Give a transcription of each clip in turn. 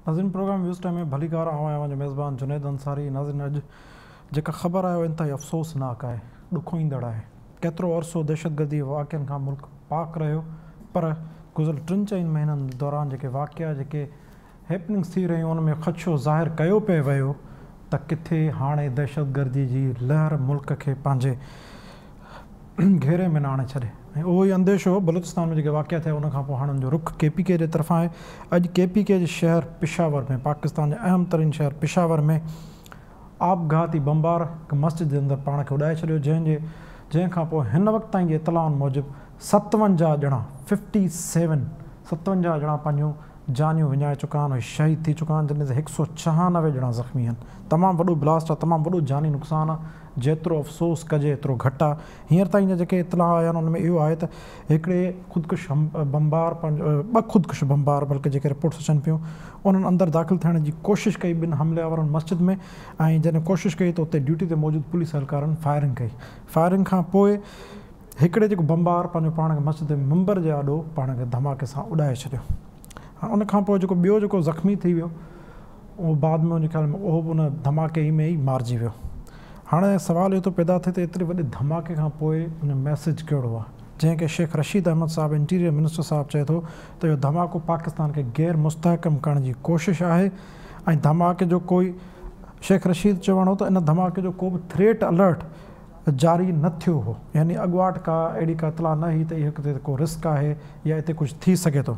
ناظرين programme waves time ۾ ڀليڪار آئون آهيان اوهان جو ميزبان جنيد انصاري. ناظرين اڄ جيڪا خبر آهي اها انتهائي افسوسناڪ آهي، ڏکوئيندڙ آهي. ڪيترو عرصو دهشتگردي جي واقعن کان ملڪ پاڪ رهيو پر گذريل ٽن چئن مهينن دوران جيڪي واقعا جيڪي هيپننگس ٿي رهيون ان ۾ خدشو ظاهر ڪيو پئي ويو ته ڪٿي هاڻي دهشتگردي جي لهر ملڪ کي پنهنجي گهيري ۾ نه آڻي ڇڏي ۽ اهو ئي انديشو هو. بلوچستان ۾ جيڪي واقعا ٿيا ان کان پوء هاڻ ان جو رخ ڪي پي ڪي جي طرفان آهي. اڄ ڪي پي ڪي جي شهر پشاور ۾ پاڪستان جي اهم ترين شهر پشاور ۾ آپگهاتي بمبار هڪ مسجد جي اندر پاڻ کي اڏائي ڇڏيو جنهن جي جنهن کان پوء هن وقت تائين جي اطلاعن موجب 57 ڄڻا ففٽي سيون 57 ڄڻا پنهنجون جانيون وڃائي چڪا آهن ۽ شهيد ٿي چڪا آهن جڏهن ته 196 ڄڻا زخمي آهن. تمام وڏو بلاسٽ آهي تمام وڏو جاني نقصان آهي جيترو افسوس ڪجي ايترو گهٽ آهي. هينئر تائين جا جيڪي اطلاع آيا آهن ان ۾ اهو آهي ته هڪڙي خودڪش بمبار ٻه خودڪش بمبار بلڪه جيڪي رپورٽس اچن پيون انهن اندر داخل ٿيڻ جي ڪوشش ڪئي ٻن حملي آورن مسجد ۾ ۽ جڏهن ڪوشش ڪئي ته اتي ڊيوٽي تي موجود پوليس اهلڪارن فائرنگ ڪئي فائرنگ کان پوء هڪڙي جيڪو بمبار پنهنجو پاڻ کي مسجد جي منبر جي آڏو پاڻ کي ڌماڪي سان اڏائي ڇڏيو. هاڻ ان کان پوء جيڪو ٻيو جيڪو زخمي ٿي ويو اهو بعد ۾ منهنجي خيال ۾ اهو به ان ڌماڪي ۾ ئي مارجي ويو. هاڻي سوال اهو ٿو پيدا ٿئي ته ايتري وڏي ڌماڪي کان پوء ان جو ميسيج ڪهڙو آهي؟ جنهن کي شيخ رشيد احمد صاحب انٽيريئر منسٽر صاحب چئي ٿو ته اهو ڌماڪو پاڪستان کي غير مستحڪم ڪرڻ جي ڪوشش آهي ۽ ڌماڪي جو ڪوئي شيخ رشيد چوڻ هو ته ان ڌماڪي جو ڪو به ٿريٽ الرٽ جاري نه ٿيو هو يعني اڳواٽ ڪا اهڙي ڪا اطلاع نه هئي ته اهو هتي ڪو رسڪ آهي يا اتي ڪجهه ٿي سگهي ٿو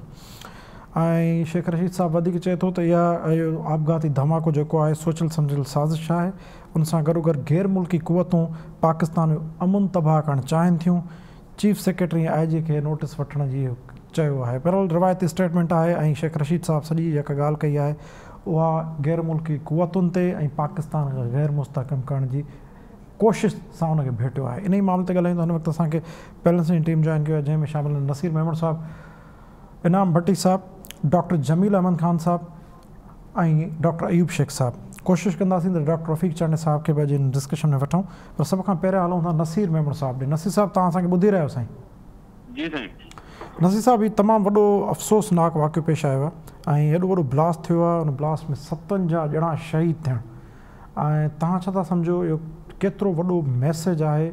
۽ شيخ رشيد صاحب وڌيڪ چئي ٿو ته اها اهو آپگهاتي ڌماڪو جيڪو آهي سوچيل سمجهيل سازش آهي ان سان گڏوگڏ غير ملڪي قوتون پاڪستان جو امن تباهه ڪرڻ چاهين ٿيون چيف سيڪريٽري ۽ آء جي کي نوٽيس وٺڻ جي چيو آهي بهرحال روايتي اسٽيٽمينٽ آهي ۽ شيخ رشيد صاحب سڄي جيڪا ڳالهه ڪئي آهي اها غير ملڪي قوتن تي ۽ پاڪستان کي غير مستحڪم ڪرڻ جي ڪوشش سان ان کي ڀيٽيو آهي. انهي معاملي تي ڳالهائيندي هن وقت اسان کي پيلنسين ٽيم جوائن ڪيو آهي جنهن ۾ شامل آهن نصير ميمڻ صاحب، انعام ڀٽي صاحب، ڊاڪٽر جميل احمد خان صاحب ۽ ڊاڪٽر ايوب شيخ صاحب. ڪوشش ڪنداسين ته ڊاڪٽر رفيق چانڊيو صاحب کي به اڄ هن ڊسڪشن ۾ وٺون پر سڀ کان پهريان هلون ٿا نصير ميمڻ صاحب ڏي. نصير صاحب توهان اسان کي ٻڌي رهيا آهيو سائين؟ جي سائين. نصير صاحب هي تمام وڏو افسوسناڪ واقعو پيش آيو آهي ۽ ايڏو وڏو بلاسٽ ٿيو آهي ان بلاسٽ ۾ 57 ڄڻا شهيد ٿيڻ ۽ توهان ڇا ٿا سمجهو اهو ڪيترو وڏو ميسيج آهي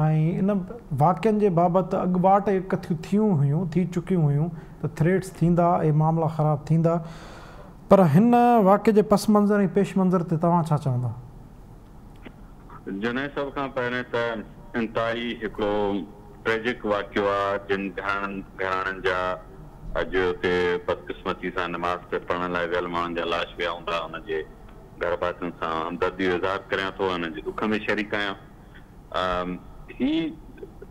۽ ان واقعن جي بابت اڳواٽ اهي ڪٿيون ٿيون هيون ٿي چڪيون هيون ته ٿريٽس ٿيندا اهي معاملا خراب ٿيندا پر هن واقعي جي پس منظر ۽ پيش منظر تي توهان ڇا چوندا؟ جنيد سڀ کان پهرين ته انتهائي هڪڙو ٽريجڪ واقعو آ جن گهراڻن گهراڻن جا اڄ اتي بدقسمتي سان نماز پي پڙهڻ لاء ويل ماڻهن جا لاش ويا هوندا انهن جي گهر ڀاتين سان همدردي جو اظهار ڪريان ٿو ۽ انهن جي ڏک ۾ شريڪ آهيان. هي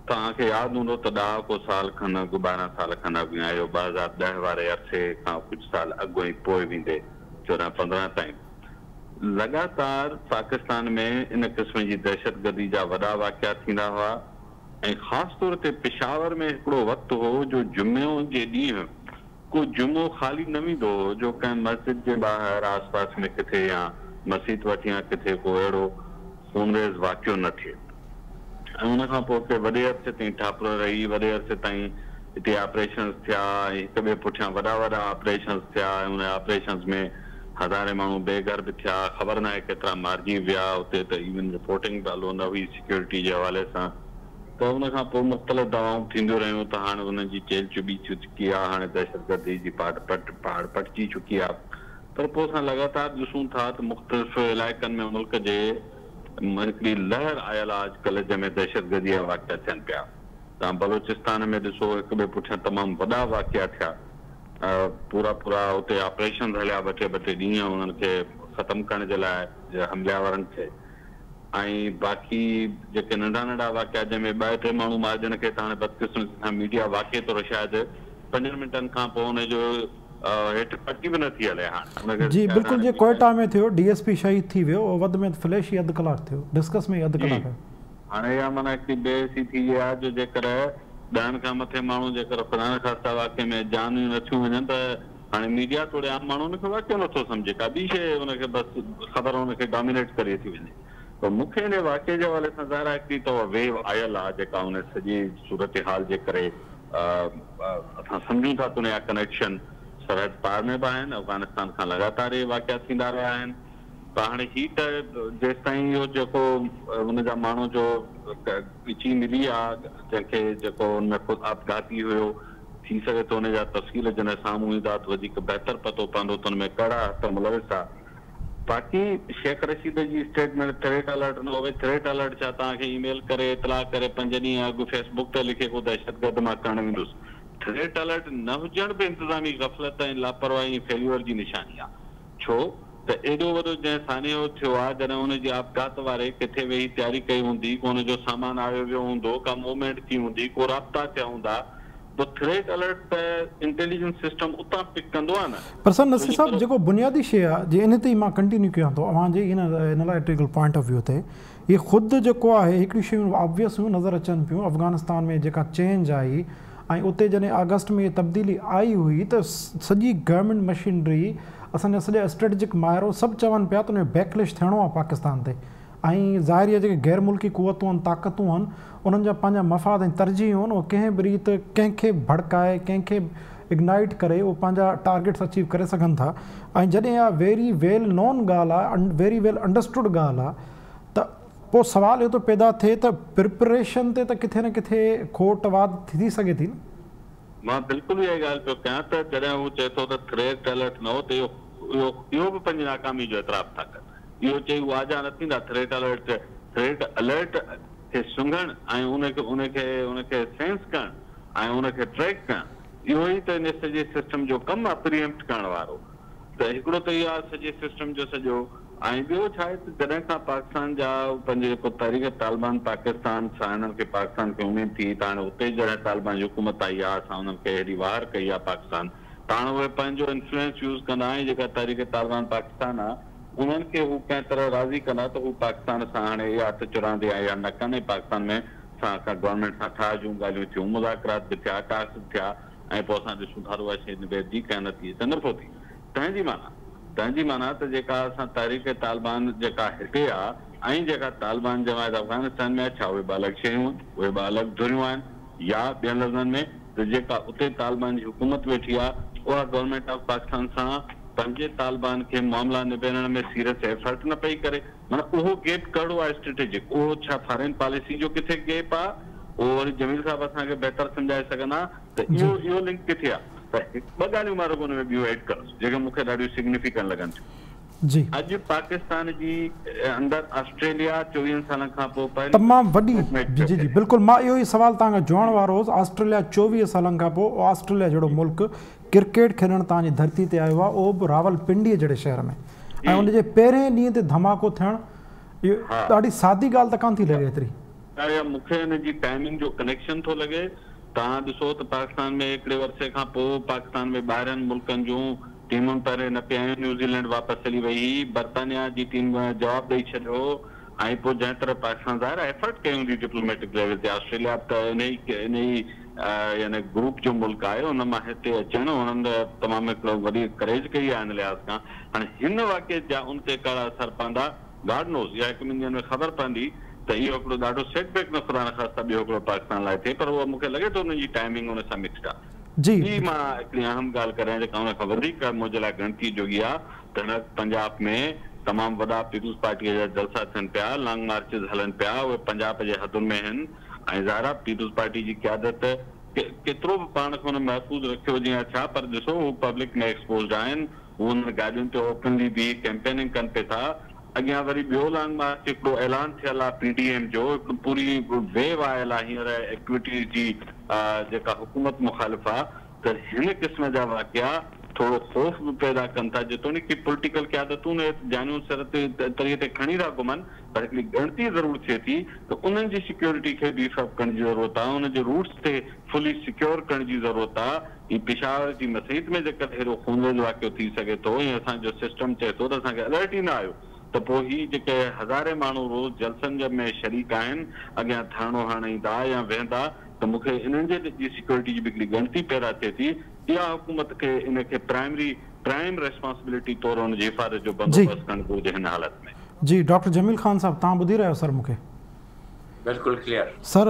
توهان کي ياد هوندو ته ڏهاڪو سال کن اڳ 12 سال کن اڳ يا اهو 2010 واري عرصي کان ڪجهه سال اڳ ۽ پوء ويندي 14 15 تائين لڳاتار پاڪستان ۾ ان قسم جي دهشتگردي جا وڏا واقعا ٿيندا هئا ۽ خاص طور تي پشاور ۾ هڪڙو وقت هو جو جمعي جي ڏينهن ڪو جمعو خالي نه ويندو هو جو ڪنهن مسجد جي ٻاهر آس پاس ۾ ڪٿي يا مسيت وٽ يا ڪٿي ڪو اهڙو خونريز واقعو نه ٿئي ۽ ان کان پوء هڪڙي وڏي عرصي تائين ٺاپر رهي وڏي عرصي تائين هتي آپريشنز ٿيا ۽ هڪ ٻئي پٺيان وڏا وڏا آپريشنز ٿيا ۽ ان آپريشنز ۾ هزارين ماڻهو بي گهر به ٿيا خبر ناهي ڪيترا مارجي ويا اتي ته ايون رپورٽنگ به الو نه هئي سيڪيورٽي جي حوالي سان ته ان کان پوء مختلف دعوائون به ٿينديون رهيون ته هاڻ انهن جي چيلهه چٻي ٿي چڪي آهي، هاڻي دهشتگردي جي پاڙ پٽ پاڙ پٽجي چڪي آهي پر پوء اسان لڳاتار ڏسون ٿا ته مختلف علائقن ۾ ملڪ جي هڪڙي لهر آيل آهي اڄڪلهه جنهن ۾ دهشتگردي جا واقعا ٿين پيا. توهان بلوچستان ۾ ڏسو هڪ ٻئي پٺيان تمام وڏا واقعا ٿيا، پورا پورا اتي آپريشنز هليا ٻه ٽي ٻه ٽي ڏينهن انهن کي ختم ڪرڻ جي لاء حملي آورن کي. ۽ باقي جيڪي ننڍا ننڍا واقعا جنهن ۾ ٻه ٽي ماڻهو مارجڻ کي ته هاڻي بدقسمتي سان ميڊيا واقعي طور شايد پنجن منٽن کان پوء ان جو هيٺ پٽي به نٿي هلي هاڻي ان کي جي شايد بلڪل هاڻي جيئن ميڊيا ڪوئيٽا ۾ ٿيو ڊي ايس پي شهيد ٿي ويو اهو وڌ ۾ وڌ فليش ئي اڌ ڪلاڪ ٿيو ڊسڪس ۾ ئي اڌ جي ڪلاڪ آيو. هاڻي اها معنيٰ هڪڙي بي حسي ٿي وئي آهي جو جيڪر 10 کان مٿي ماڻهو جيڪر خدانخواسته واقعي ۾ جانيون نٿيون وڃن ته هاڻي ميڊيا توڙي عام ماڻهو ان کي واقعو نٿو سمجهي، ڪا ٻي شيء ان کي بس خبر ان کي ڊامينيٽ ڪري ٿي وڃي. پر مون کي انهي واقعي جي حوالي سان ظاهر آهي هڪڙي ته اها ويو آيل آهي جيڪا ان سڄي صورتحال جي ڪري اسان سمجهون ٿا ته ان جا ڪنيڪشن سرحد پار ۾ به آهن، افغانستان کان لڳاتار اهي واقعا ٿيندا رهيا آهن. ته هاڻي هي ته جيستائين اهو جيڪو ان جا ماڻهو جو ڳچي ملي آ جنهن کي جيڪو ان ۾ خود آپگهاتي هيو، ٿي سگهي ٿو ان جا تفصيل جڏهن سامهون ايندا ته وڌيڪ بهتر پتو پوندو ته ان ۾ ڪهڙا هٿ ملوث آ. باقي شيخ رشيد جي اسٽيٽمينٽ ٿريٽ الرٽ نه هو ڀئي ٿريٽ الرٽ ڇا توهان کي اي ميل ڪري اطلاع ڪري پنج ڏينهن اڳ فيس بڪ تي لکي ڪو دهشتگرد مان ڪرڻ ويندس. ٿريٽ الرٽ نه هجڻ به انتظامي غفلت ۽ لاپرواهي ۽ فيليور جي نشاني آ. ڇو ته ايڏو وڏو جنهن سانحو ٿيو آ، جڏهن ان جي آپگهات واري ڪٿي ويهي تياري ڪئي هوندي، ڪو ان جو سامان آيو ويو هوندو، ڪا موومينٽ ٿي هوندي، ڪو رابطا ٿيا هوندا، پوء ٿريٽ الرٽ ته انٽيليجنس سسٽم اتان پڪ ڪندو آ نه. پر سر نصير صاحب جيڪو بنيادي شيء آ جي ان تي ئي مان ڪنٽينيو ڪيان ٿو اوهان جي ان انالائٽيڪل پوائنٽ آف ويو تي هي خود جيڪو آهي هڪڙيون شيون آبويس هيون نظر اچن پيون افغانستان ۾ جيڪا چينج آئي ۽ اتي جڏهن آگسٽ ۾ اها تبديلي آئي هئي ته سڄي گورنمينٽ مشينري اسان جا سڄا اسٽريٽجڪ ماهر اهي سڀ چون پيا ته ان جو بيڪليش ٿيڻو آهي پاڪستان تي ۽ ظاهر اهي جيڪي غير ملڪي قوتون آهن طاقتون آهن انهن جا پنهنجا مفاد ۽ ترجيحون آهن اهي ڪنهن به ريت ڪنهن کي به ڀڙڪائي ڪنهن کي به اگنائيٽ ڪري اهي پنهنجا ٽارگيٽس اچيو ڪري سگهن ٿا ۽ جڏهن اها ويري ويل نون ڳالهه آهي ويري ويل انڊرسٽوڊ ڳالهه آهي ته پوء سوال اهو ٿو پيدا ٿئي ته پرپريشن تي ته ڪٿي نه ڪٿي کوٽ واڌ ٿي سگهي ٿي نه؟ مان بلڪل اها ئي ڳالهه پيو ڪيان ته جڏهن هو چئي ٿو ته ٿريٽ الرٽ نه هو ته اهو اهو به پنهنجي ناڪامي جو اعتراف ٿا ڪن. اهو چئي هو آجا نه ٿيندا. ٿريٽ الرٽ ٿريٽ الرٽ کي سنگهڻ ۽ ان کي ان کي ان کي سينس ڪرڻ ۽ ان کي ٽريڪ ڪرڻ اهو ئي ته ان سڄي سسٽم جو ڪم آهي پري ايمپٽ ڪرڻ وارو. ته هڪڙو ته اهو آهي سڄي سسٽم جو سڄو ۽ ٻيو ڇا آهي ته جڏهن کان پاڪستان جا پنهنجي جيڪو تحريڪ طالبان پاڪستان سان هنن کي پاڪستان کي اميد ٿي ته هاڻي اتي جڏهن طالبان جي حڪومت آئي آهي اسان انهن کي هيڏي واهر ڪئي آهي پاڪستان ته هاڻي اهي پنهنجو انفلوئنس يوز ڪندا ۽ جيڪا تحريڪ طالبان پاڪستان آهي انهن کي هو ڪنهن طرح راضي ڪندا ته هو پاڪستان سان هاڻي اها هٿ چراند يا اها نه ڪن ۽ پاڪستان ۾ سان اسان گورنمينٽ سان ٺاهه جون ڳالهيون ٿيون مذاڪرات به ٿيا ٽاڪس به ٿيا ۽ پوء اسان ڏسون ٿا ته اها شيء نبيرجي ڪنهن نتيجي تي نه پهتي. تنهن جي معنيٰ تنهن جي معنيٰ ته جيڪا اسان تحريڪ طالبان جيڪا هتي آ ۽ جيڪا طالبان جماعت افغانستان ۾ آ ڇا اهي ٻه الڳ شيون آهن؟ اهي ٻه الڳ ڌريون آهن يا ٻين لفظن ۾ ته جيڪا اتي طالبان جي حڪومت ويٺي آ اها گورنمينٽ آف پاڪستان سان پنهنجي طالبان کي معاملا نبيرڻ ۾ سيريس ايفرٽ نه پئي ڪري. معنيٰ اهو گيپ ڪهڙو آ اسٽريٽجڪ؟ اهو ڇا فارين پاليسي جو ڪٿي گيپ آ؟ اهو وري جميل صاحب اسان کي بهتر سمجهائي سگهندا ته اهو اهو لنڪ ڪٿي آ؟ ته هڪ ٻه ڳالهيون مان رڳو ان ۾ ٻيون ايڊ ڪندس جيڪي مون کي ڏاڍيون سگنيفيڪنٽ لڳن ٿيون. جي. اڄ پاڪستان جي اندر آسٽريليا چوويهن سالن کان پوء پهريون تمام وڏي ٽيسٽ ميچ جي پيو جي جي کيڏي. بلڪل مان اهو ئي سوال توهان کان جوڙڻ وارو هوس آسٽريليا 24 سالن کان پوء آسٽريليا جهڙو ملڪ ڪرڪيٽ کيڏڻ توهان جي ڌرتي تي آيو آهي اهو به راولپنڊيء جهڙي شهر ۾ ۽ ان جي پهرين ڏينهن تي ڌماڪو ٿيڻ اهو ڏاڍي سادي ڳالهه ته ڪانه ٿي لڳي ايتري. يا مون کي ان جي ٽائمنگ جو ڪنيڪشن ٿو لڳي. توهان ڏسو ته پاڪستان ۾ هڪڙي ورثي کان پوء پاڪستان ۾ ٻاهرين ملڪن جون ٽيمون پهرين نه پئي آيون، نيوزيلينڊ واپس هلي وئي هئي، برطانيا جي ٽيم جواب ڏئي ڇڏيو هو ۽ پوء جنهن طرح پاڪستان ظاهر آهي ايفرٽ ڪئي هوندي ڊپلوميٽڪ ليول تي آسٽريليا به ته انهي انهي يعني گروپ جو ملڪ آهي ان مان هتي اچڻ انهن تمام هڪڙو وڏي ڪريج ڪئي آهي ان لحاظ کان هاڻي هن واقعي جا ان تي ڪهڙا اثر پوندا گاڊ نوز اها هڪ ٻن ڏينهن ۾ خبر پوندي ته اهو هڪڙو ڏاڍو سيٽ بيڪ نه خدا نخواسته ٻيو هڪڙو پاڪستان لاء ٿئي پر اهو مون کي لڳي ٿو انهن جي ٽائمنگ ان سان مڪسڊ آهي. ٻي مان هڪڙي اهم ڳالهه ڪريان جيڪا ان کان وڌيڪ منهنجي لاء ڳڻتي جوڳي آهي ته هن وقت پنجاب ۾ تمام وڏا پيپلز پارٽيء جا جلسا ٿين پيا، لانگ مارچز هلن پيا، اهي پنجاب جي حدن ۾ هن ۽ ظاهر آهي پيپلز پارٽي جي قيادت ڪيترو به پاڻ کي ان محفوظ رکيو هجي يا ڇا پر ڏسو هو پبلڪ ۾ ايڪسپوزڊ آهن، هو انهن گاڏين تي اوپنلي بيهي ڪيمپيننگ ڪن پي ٿا. اڳيان وري ٻيو لانگ مارچ هڪڙو اعلان ٿيل آهي پي ڊي ايم جو هڪڙو پوري ويو آيل آهي هينئر ايڪٽيوٽيز جي جيڪا حڪومت مخالف آهي ته هن قسم جا واقعا ٿورو خوف به پيدا ڪن ٿا جيتوڻيڪ هي پوليٽيڪل قيادتون جانيون سر تي تريء تي کڻي ٿا گهمن پر هڪڙي ڳڻتي ضرور ٿئي ٿي ته انهن جي سيڪيورٽي کي بيف اپ ڪرڻ جي ضرورت آهي انهن جي روٽس تي فلي سيڪيور ڪرڻ جي ضرورت آهي. هي پشاور جي مسيت ۾ جيڪڏهن هيڏو خونريز واقعو ٿي سگهي ٿو ۽ اسان جو سسٽم چئي ٿو ته اسان کي الرٽ ئي نه آيو ته پوء هي جيڪي هزارين ماڻهو روز جلسن جي ۾ شريڪ آهن اڳيان ڌرڻو هڻڻ ايندا يا ويهندا ته مون کي انهن جي جي سيڪيورٽي جي به هڪڙي ڳڻتي پيدا ٿئي ٿي اها حڪومت کي ان کي پرائمري پرائم ريسپانسبلٽي طور ان جي حفاظت جو بندوبست ڪرڻ گهرجي هن حالت ۾. جي ڊاڪٽر جميل خان صاحب توهان ٻڌي رهيا آهيو سر مون کي. بلڪل ڪليئر. سر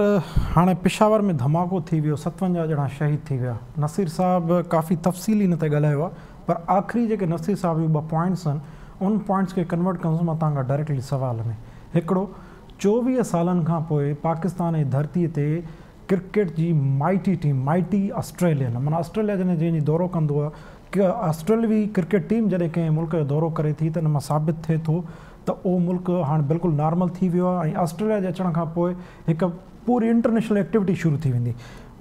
هاڻي پشاور ۾ ڌماڪو ٿي ويو 57 ڄڻا شهيد ٿي ويا. نصير صاحب ڪافي تفصيلي ان تي ڳالهايو آهي پر آخري جيڪي نصير صاحب جون ٻه پوائنٽس آهن ان پوائنٽس کي ڪنورٽ ڪندس مان توهان کان ڊائريڪٽلي سوال ۾. هڪڙو 24 سالن کان پوء پاڪستان جي ڌرتي تي ڪرڪيٽ جي مائٽي ٽيم مائٽي آسٽريلين معنيٰ آسٽريليا جڏهن جنهن جي دورو ڪندو آهي آسٽريلوي ڪرڪيٽ ٽيم جڏهن ڪنهن ملڪ جو دورو ڪري ٿي ته ان مان ثابت ٿئي ٿو ته اهو ملڪ هاڻ بلڪل نارمل ٿي ويو آهي ۽ آسٽريليا جي اچڻ کان پوء هڪ پوري انٽرنيشنل ايڪٽيوٽي شروع ٿي ويندي.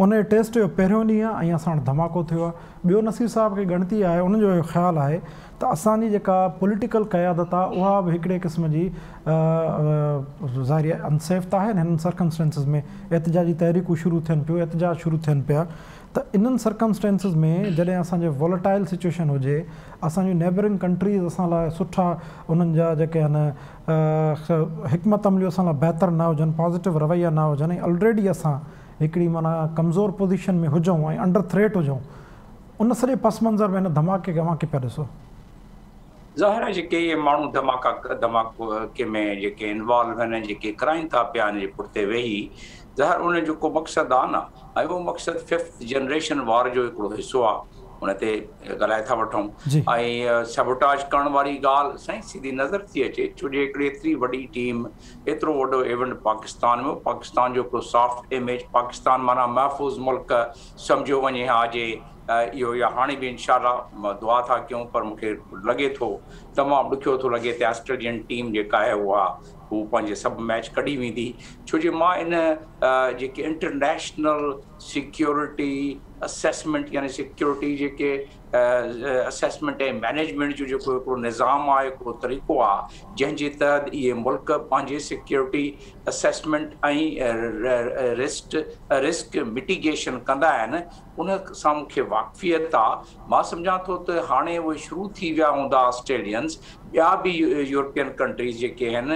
ان جي ٽيسٽ جو پهريون ڏينهن آهي ۽ اسان وٽ ڌماڪو ٿيو آهي. ٻيو نصير صاحب کي ڳڻتي آهي انهن جو اهو خيال آهي ته اسان جي جيڪا پوليٽيڪل قيادت آهي اها به هڪڙي قسم جي ظاهري آهي انسيف ته آهي نه هنن سرڪمسٽينسز ۾ احتجاجي تحريڪون شروع ٿين پيون احتجاج شروع ٿين پيا ته انهن سرڪمسٽينسز ۾ جڏهن اسان جي ووليٽائل سچوئيشن هجي اسان جون نيبرنگ ڪنٽريز اسان لاء سٺا انهن جا جيڪي آهن حڪمت عمليون اسان لاء بهتر نه هجن پازيٽو رويا نه هجن ۽ الريڊي اسان هڪڙي معنيٰ ڪمزور پوزيشن ۾ هجون ۽ انڊر ٿريٽ هجون ان سڄي پس منظر ۾ هن ڌماڪي کي اوهان ڪيئن پيا ڏسو؟ ظاهر آهي جيڪي اهي ماڻهو ڌماڪا ڌماڪي ۾ جيڪي انوالو آهن ۽ جيڪي ڪرائين ٿا پيا ان جي پٺتي ويهي ظاهر انهن جو ڪو مقصد آهي نه ۽ اهو مقصد ففٿ جنريشن وار جو هڪڙو حصو آهي ان تي ڳالهائي ٿا وٺون ۽ سيبوٽاج ڪرڻ واري ڳالهه سائين سڌي نظر ٿي اچي ڇو جو هڪڙي ايتري وڏي ٽيم ايترو وڏو ايونٽ پاڪستان ۾ پاڪستان جو هڪڙو سافٽ اميج پاڪستان معنيٰ محفوظ ملڪ سمجهيو وڃي ها جي اهو يا هاڻي به انشاء الله دعا ٿا ڪيون پر مون کي لڳي ٿو تمام ڏکيو ٿو لڳي ته آسٽريلين ٽيم جيڪا آهي اها هو پنهنجي سڀ ميچ ڪڍي ويندي ڇو جو مان ان جيڪي انٽرنيشنل سيڪيورٽي اسيسمينٽ يعني سيڪيورٽي جيڪي اسيسمينٽ ۽ مينيجمينٽ جو جيڪو هڪڙو نظام آهي هڪڙو طريقو آهي جنهن جي تحت اهي ملڪ پنهنجي security assessment ۽ wrist risk mitigation ڪندا آهن ان سان مون کي واقفيت آ. مان سمجهان ٿو ته هاڻي اهي شروع ٿي ويا هوندا آسٽريلينز ٻيا به يورپين ڪنٽريز جيڪي آهن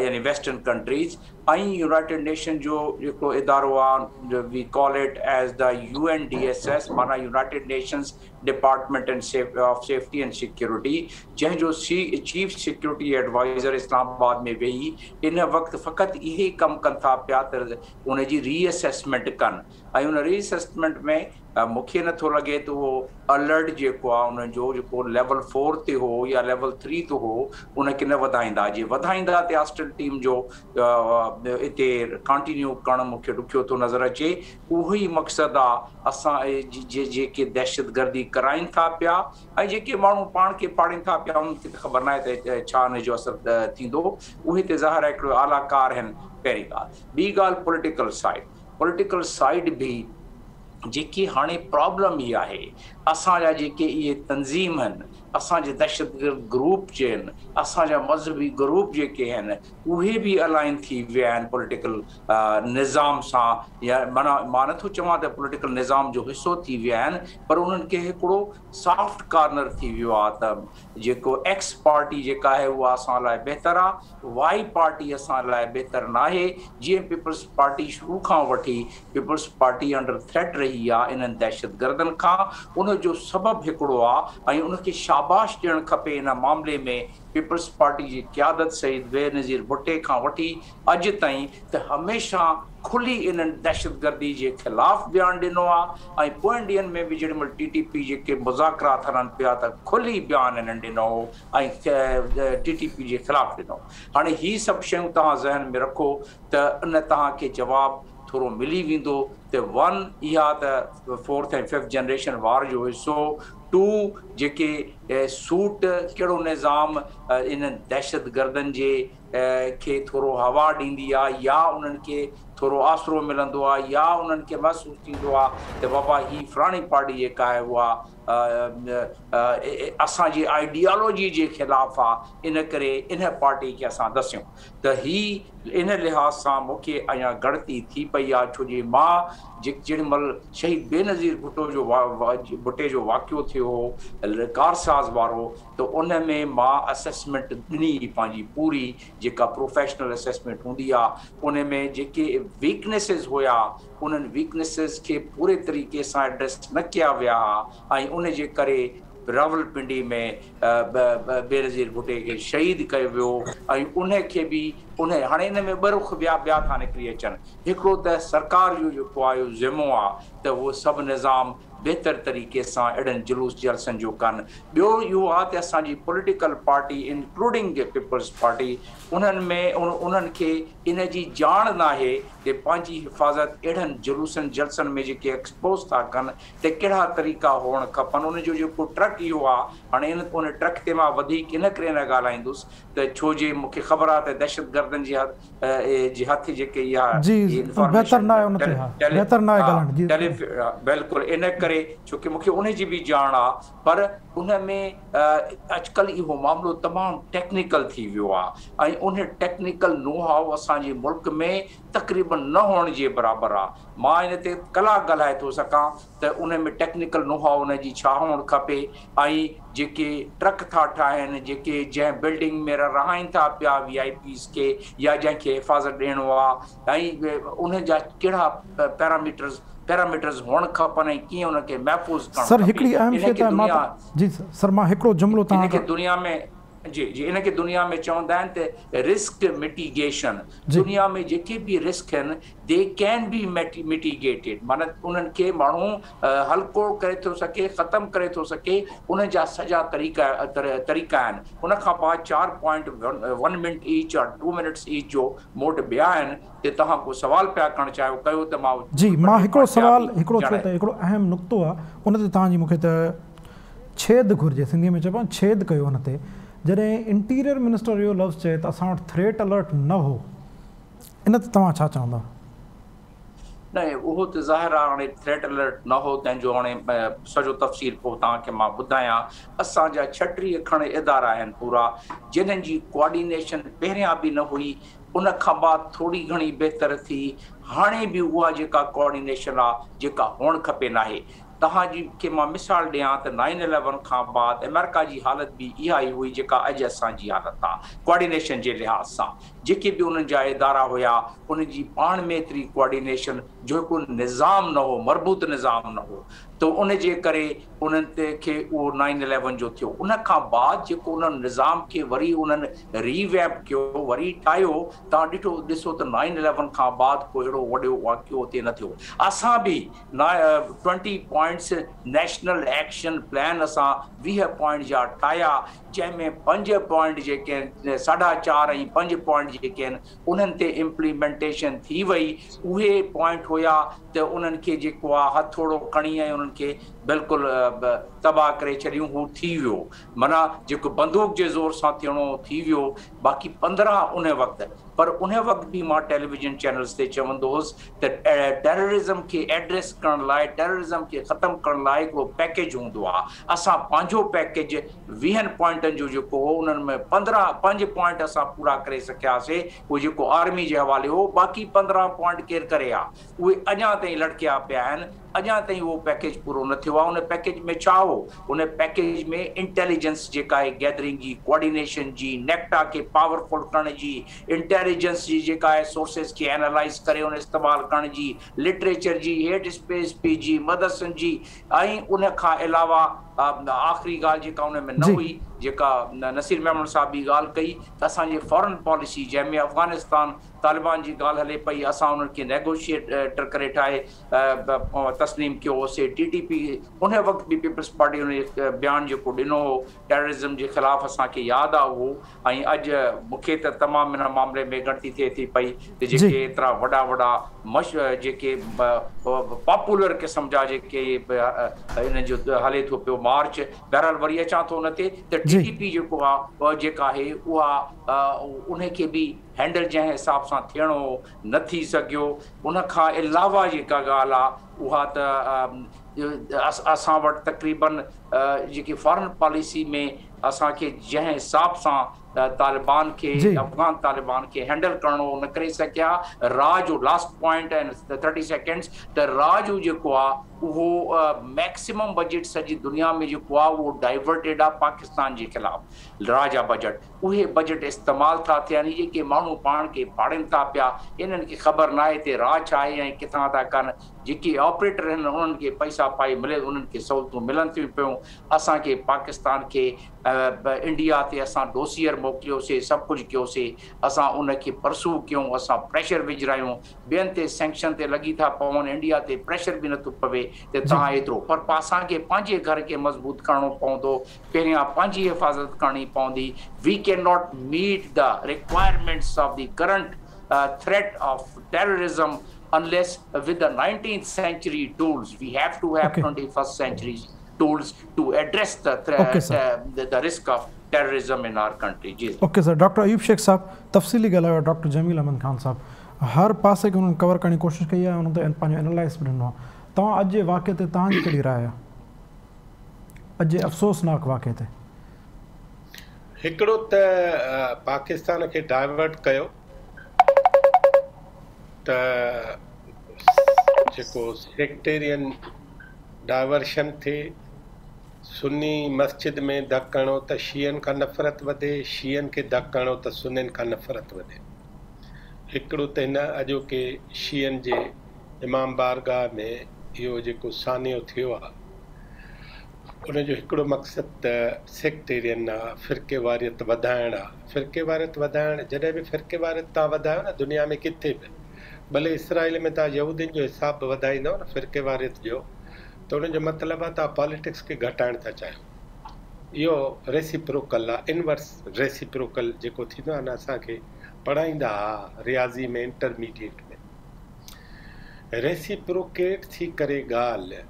يعني ويسٽرن ڪنٽريز ۽ يونائيٽيڊ نيشن جو جيڪو ادارو آ we call it as the U N D S S معنيٰ United Nations department and of safety and security جنهن جو chief security adviser Islamabad ۾ ويهي ان وقت فقط اهي ڪم ڪن ٿا پيا ته ان جي ري اسيسمينٽ ڪن ۽ ان ري اسيسمينٽ ۾ مون کي نٿو لڳي ته اهو الرٽ جيڪو آهي انهن جو جيڪو ليول 4 تي هو يا ليول 3 تي هو ان کي نه وڌائيندا جي وڌائيندا ته آسٽريل ٽيم جو اتي ڪانٽينيو ڪرڻ مون کي ڏکيو ٿو نظر اچي. اهو ئي مقصد آهي اسان جيڪي دهشتگردي ڪرائين ٿا پيا ۽ جيڪي ماڻهو پاڻ کي ڦاڙين ٿا پيا انهن کي ته خبر ناهي ته ڇا ان جو اثر ٿيندو اهي ته ظاهر آهي هڪڙو اعليٰ ڪار آهن پهرين ڳالهه. ٻي ڳالهه پوليٽيڪل سائيڊ پوليٽيڪل سائيڊ به جيڪي هاڻي پرابلم هي آهي اسان جا جيڪي اهي تنظيم آهن اسان جي دهشتگرد گروپ جي آهن اسان جا مذهبي گروپ جيڪي آهن اهي به الائن ٿي ويا آهن پوليٽيڪل نظام سان يا معنيٰ مان نٿو چوان ته پوليٽيڪل نظام جو حصو ٿي ويا آهن پر انهن کي هڪڙو سافٽ ڪارنر ٿي ويو آهي ته جيڪو ايڪس پارٽي جيڪا آهي اها اسان لاء بهتر آهي وائي پارٽي اسان لاء بهتر ناهي. جيئن پيپلز پارٽي شروع کان وٺي پيپلز پارٽي انڊر ٿريٽ رهي آهي انهن دهشتگردن کان ان جو سبب هڪڙو آهي ۽ ان کي شاباش ڏيڻ کپي ان معاملي ۾ پيپلز پارٽي جي قيادت شهيد بينظير ڀٽي کان وٺي اڄ تائين ته هميشه کلي انهن دهشتگردي جي خلاف بيان ڏنو آهي ۽ پوئين ڏينهن ۾ به جيڏي مهل ٽي ٽي پي جيڪي مذاڪرات هلن پيا ته کلي بيان انهن ڏنو هو ۽ ٽي ٽي پي جي خلاف ڏنو. هاڻي هي سڀ شيون توهان ذهن ۾ رکو ته ان توهان کي جواب ٿورو ملي ويندو ته ون اها ته فورٿ ۽ ففٿ جنريشن وار جو حصو، ٽو جيڪي سوٽ ڪهڙو نظام انهن دهشتگردن جي کي ٿورو هوا ڏيندي آ يا انهن کي ٿورو آسرو ملندو آ يا انهن کي محسوس ٿيندو آ ته بابا هي فلاڻي پارٽي جيڪا آهي اها اسان جي آئيڊيالوجي جي خلاف آ ان ڪري ان پارٽي کي اسان دسيون ته هي ان لحاظ سان مون کي اڃا ڳڻتي ٿي پئي آ ڇو جي مان جيڏي مهل شهيد بينظير ڀٽو جو ڀٽي جو واقعو ٿيو هو ڪارساز وارو ته ان ۾ مان اسيسمينٽ ڏني پنهنجي پوري جيڪا پروفيشنل اسيسمينٽ هوندي آ ان ۾ جيڪي ويڪنيسز هيا انهن ويڪنيسز کي پوري طريقي سان ايڊريس نه ڪيا ويا ها ۽ ان جي ڪري راولپنڊي ۾ بينظير ڀٽي کي شهيد ڪيو ويو ۽ ان کي به ان هاڻي ان ۾ ٻه رخ ٻيا ٻيا ٿا نڪري اچن. هڪڙو ته سرڪار جو جيڪو آهي اهو ذمو آهي ته اهو سڀ نظام بهتر طريقي سان اهڙن جلوس جلسن جو ڪن. ٻيو اهو آهي ته اسان جي political party including Peoples Party انهن ۾ انهن کي ان جي ڄاڻ ناهي ته پنهنجي حفاظت اهڙن جلوسن جلسن ۾ جيڪي ايڪسپوز ٿا ڪن ته ڪهڙا طريقا هئڻ کپن. ان جو جيڪو ٽرڪ اهو آهي هاڻي ان ٽرڪ تي مان وڌيڪ ان ڪري نه ڳالهائيندس ته ڇو جي مون کي خبر آهي ته دهشتگردن جي جي هٿ جيڪي اها جي بهتر ناهي ان تي ها بهتر ناهي ڳالهائڻ جي بلڪل ان ڪري ڇو ڪي مونکي ان جي به ڄاڻ آ پر ان ۾ اڄڪلهه اهو معاملو تمام ٽيڪنيڪل ٿي ويو آ ۽ ان ٽيڪنيڪل نو هائو اسان جي ملڪ ۾ تقريبن نه هئڻ جي برابر آ. مان ان تي ڪلاڪ ڳالهائي ٿو سگهان ته ان ۾ ٽيڪنيڪل نو هائو ان جي ڇا هئڻ کپي ۽ جيڪي ٽرڪ ٿا ٺاهن، جيڪي جنهن بلڊنگ ۾ رهائين ٿا پيا وي آء پيز کي يا جنهن کي حفاظت ڏيڻو آ ۽ انهن جا ڪهڙا پيراميٽرز پيراميٽرز هئڻ کپن ۽ ڪيئن انهن کي محفوظ ڪرڻ سر کپي. هڪڙي اهم ان شيء کي ته مان دنيا جي سر مان هڪڙو جملو ان توهان کي کان. دنيا ۾ جي جي ان کي دنيا ۾ چوندا آهن ته رسڪ مٽيگيشن. جي. دنيا ۾ جيڪي به رسڪ آهن the can be mitigated معنيٰ انهن کي ماڻهو هلڪو ڪري ٿو سگهي ختم ڪري ٿو سگهي انهن جا سڄا طريقا طريقا آهن. ان کان بعد چار پوائنٽ ون منٽ ايچ يا ٽو منٽس ايچ جو مون وٽ ٻيا آهن تي توهان ڪو سوال پيا ڪرڻ چاهيو ڪيو ته مان جي ٻه مان ٽي هڪڙو پوائنٽ ٻيا سوال به هڪڙو ڇو ڄاڻائي ته هڪڙو اهم نقطو آهي ان تي توهان جي مون کي ته ڇيد گهرجي، سنڌيء ۾ چئبو آهي نه ڇيد ڪيو ان تي، جڏهن انٽيريئر منسٽر اهو لفظ چئي ته اسان وٽ ٿريٽ الرٽ نه هو، ان تي توهان ڇا چوندا؟ نه اهو ته ظاهر آهي هاڻي ٿريٽ الرٽ نه هو تنهن جو هاڻي سڄو تفصيل پوء توهان کي مان ٻڌايان. اسان جا 36 کڻ ادارا آهن پورا جنهن جي ڪوآرڊينيشن پهريان به نه هئي ان کان بعد ٿوري گهڻي بهتر ٿي هاڻي به اها جيڪا ڪوآرڊينيشن آهي جيڪا هئڻ کپي ناهي. توهان جي کي مان مثال ڏيان ته نائن اليون کان بعد آمريڪا جي حالت به اها ئي هئي جيڪا اڄ اسان جي حالت آ ڪوآرڊينيشن جي لحاظ سان جيڪي به انهن جا ادارا هيا انهن جي پاڻ ۾ ايتري ڪوآرڊينيشن جو هڪ نظام نه هو مربوط نظام نه هو ته ان جي ڪري انهن تي کي اهو نائن اليون جو ٿيو ان کان بعد جيڪو انهن نظام کي وري انهن ري ويمپ ڪيو وري ٺاهيو توهان ڏٺو ڏسو ته نائن اليون کان بعد ڪو اهڙو وڏو واقعو اتي نه ٿيو اسان به 20 پوائنٽس نيشنل ايڪشن پلان اسان 20 پوائنٽ جا ٺاهيا جنهن ۾ 5 پوائنٽ جيڪي آهن ساڍا چار ۽ 5 پوائنٽ جيڪي آهن انهن تي امپليمينٽيشن ٿي وئي اهي پوائنٽ هيا ته انهن کي جيڪو آهي هٿوڙو کڻي ۽ انهن کي بلڪل تباهه ڪري ڇڏيون هو ٿي ويو معنيٰ جيڪو بندوق جي زور سان ٿيڻو ٿي ويو باقي 15 ان وقت پر ان وقت به مان ٽيليويزن چينلز تي چوندو هوس ته ٽيررزم کي ايڊريس ڪرڻ لاء ٽيررزم کي ختم ڪرڻ لاء هڪڙو پيڪيج هوندو آهي اسان پنهنجو پيڪيج 20 پوائنٽن جو جيڪو هو انهن ۾ 15 5 پوائنٽ اسان پورا ڪري سگهياسي اهو جيڪو آرمي جي حوالي هو باقي 15 پوائنٽ ڪير ڪري ها اهي اڃا تائين لڙڪيا پيا آهن اڃا تائين اهو پيڪيج پورو نه ٿيو آهي ان پيڪيج ۾ ڇا هو ان پيڪيج ۾ انٽيليجنس جيڪا آهي گيدرنگ جي ڪوآرڊينيشن جي نيڪٽا کي پاورفل ڪرڻ جي انٽيليجنس جي جيڪا آهي سورسز کي اينالائز ڪري ان استعمال ڪرڻ جي لٽريچر جي هيٽ اسپيس پي جي مدرسن جي ۽ ان کان علاوه آخري ڳالهه جيڪا ان ۾ نه هئي جيڪا نصير ميمڻ صاحب به ڳالهه ڪئي ته اسان جي فارن پاليسي جنهن ۾ افغانستان طالبان جي ڳالهه هلي پئي اسان انهن کي نيگوشيئيٽر ڪري ٺاهي تسليم ڪيو هوسي ٽي ٽي پي ان وقت به پيپلز پارٽي ان بيان جيڪو ڏنو هو ٽيررزم جي خلاف اسان کي ياد آ اهو ۽ اڄ مون کي ته تمام ان معاملي ۾ ڳڻتي ٿئي ٿي پئي ته جيڪي ايترا وڏا وڏا مش جيڪي پاپولر قسم جا جيڪي ان جو هلي ٿو پيو مارچ بهرحال وري اچان ٿو ان تي ته ٽي ٽي پي جيڪو آ جيڪا آهي اها ان کي به هينڊل جنهن حساب سان ٿيڻو هو نه ٿي سگهيو. ان کان علاوه جيڪا ڳالهه آ اها ته اسان وٽ تقريبن جيڪي فارن پاليسي ۾ اسان کي جنهن حساب سان طالبان کي افغان طالبان کي هينڊل ڪرڻو نه ڪري سگهيا. را جو لاسٽ پوائنٽ ۽ 30 سيڪنڊز ته را جو جيڪو آ اهو ميڪسيمم بجيٽ سڄي دنيا ۾ جيڪو آ اهو ڊائيورٽيڊ آ پاڪستان جي خلاف. را جا بجيٽ اهي بجيٽ استعمال ٿا ٿين. جيڪي ماڻهو پاڻ کي ڦاڙين ٿا پيا انهن کي خبر ناهي ته را ڇا آهي ۽ ڪٿان ٿا ڪن. جيڪي آپريٽر آهن انهن کي پئسا پائي ملي انهن کي سهولتون ملن ٿيون پيون. اسان کي پاڪستان کي انڊيا تي اسان ڊوسيئر موڪليوسي، سڀ ڪجهه ڪيوسي، اسان ان کي پرسو ڪيون، اسان پريشر وجهرايون، ٻين تي سينڪشن تي لڳي ٿا پون، انڊيا تي پريشر به نٿو پوي ته توهان ايترو، پر اسان کي پنهنجي گهر کي مضبوط ڪرڻو پوندو، پهريان پنهنجي حفاظت ڪرڻي پوندي، we can not meet the requirements of the current threat of terrorism unless with the 19th century tools, we have to have 21st century tools to address the the risk of terrorism in our country. Ji okay sir. Doctor Ayub Shaikh صاحب تفصيلي ڳالهايو آهي. Doctor جميل احمد خان صاحب هر پاسي کي انهن cover ڪرڻ جي ڪوشش ڪئي آهي، انهن تي پنهنجو انالائس به ڏنو آهي. توهان اڄ جي واقعي تي توهان جي ڪهڙي راء آهي؟ اڄ جي افسوسناڪ واقعي تي. هڪڙو ته پاڪستان کي ڊائيورٽ ڪيو ته جيڪو سيڪٽيرين ڊائيورشن ٿئي، سني مسجد ۾ ڌڪ هڻو ته شيعن کان نفرت وڌي، شيعن کي ڌڪ هڻو ته سنين کان نفرت وڌي. هڪڙو ته هن اڄوڪي شيعن جي امام بارگاهه ۾ اهو جيڪو سانحو ٿيو آ، ان جو هڪڙو مقصد ته سيڪٽيرين آ، فرقيواريت وڌائڻ آ. فرقيواريت وڌائڻ، جڏهن به فرقيواريت توهان وڌايو نه دنيا ۾ ڪٿي به، ڀلي اسرائيل ۾ توهان يهودين جو حساب به وڌائيندؤ نه فرقيواريت جو ته ان جو مطلب آهي توهان پاليٽڪس کي گهٽائڻ ٿا چاهيو. اهو ريسيپروڪل آهي، انورس ريسيپروڪل جيڪو ٿيندو آهي نه اسان کي پڙهائيندا ها رياضي ۾ انٽرميڊيٽ ۾. ريسيپروڪيٽ ٿي ڪري ڳالهه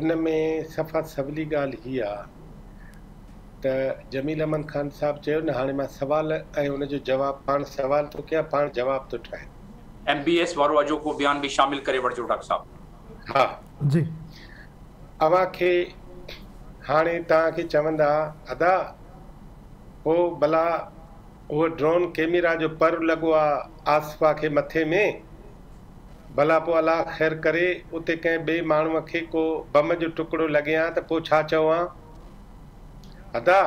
ان ۾ صفا سولي ڳالهه هي آ ته جميل احمد خان صاحب چيو نه هاڻي مان سوال ۽ ان جو جواب پاڻ سوال ٿو ڪيان پاڻ جواب ٿو ٺاهيان. ايم بي ايس وارو اڄوڪو بيان به شامل ڪري وٺجو ڊاڪٽر صاحب. ها جي. اوهان کي هاڻي توهان کي چوندا ادا پو ڀلا اهو ڊرون ڪيميرا جو پر لڳو آ آصفه کي مٿي ۾، ڀلا پو الله خير ڪري اتي ڪنهن ٻئي ماڻهوء کي ڪو بم جو ٽڪڙو لڳي هان ته پو ڇا چئو هان؟ ادا!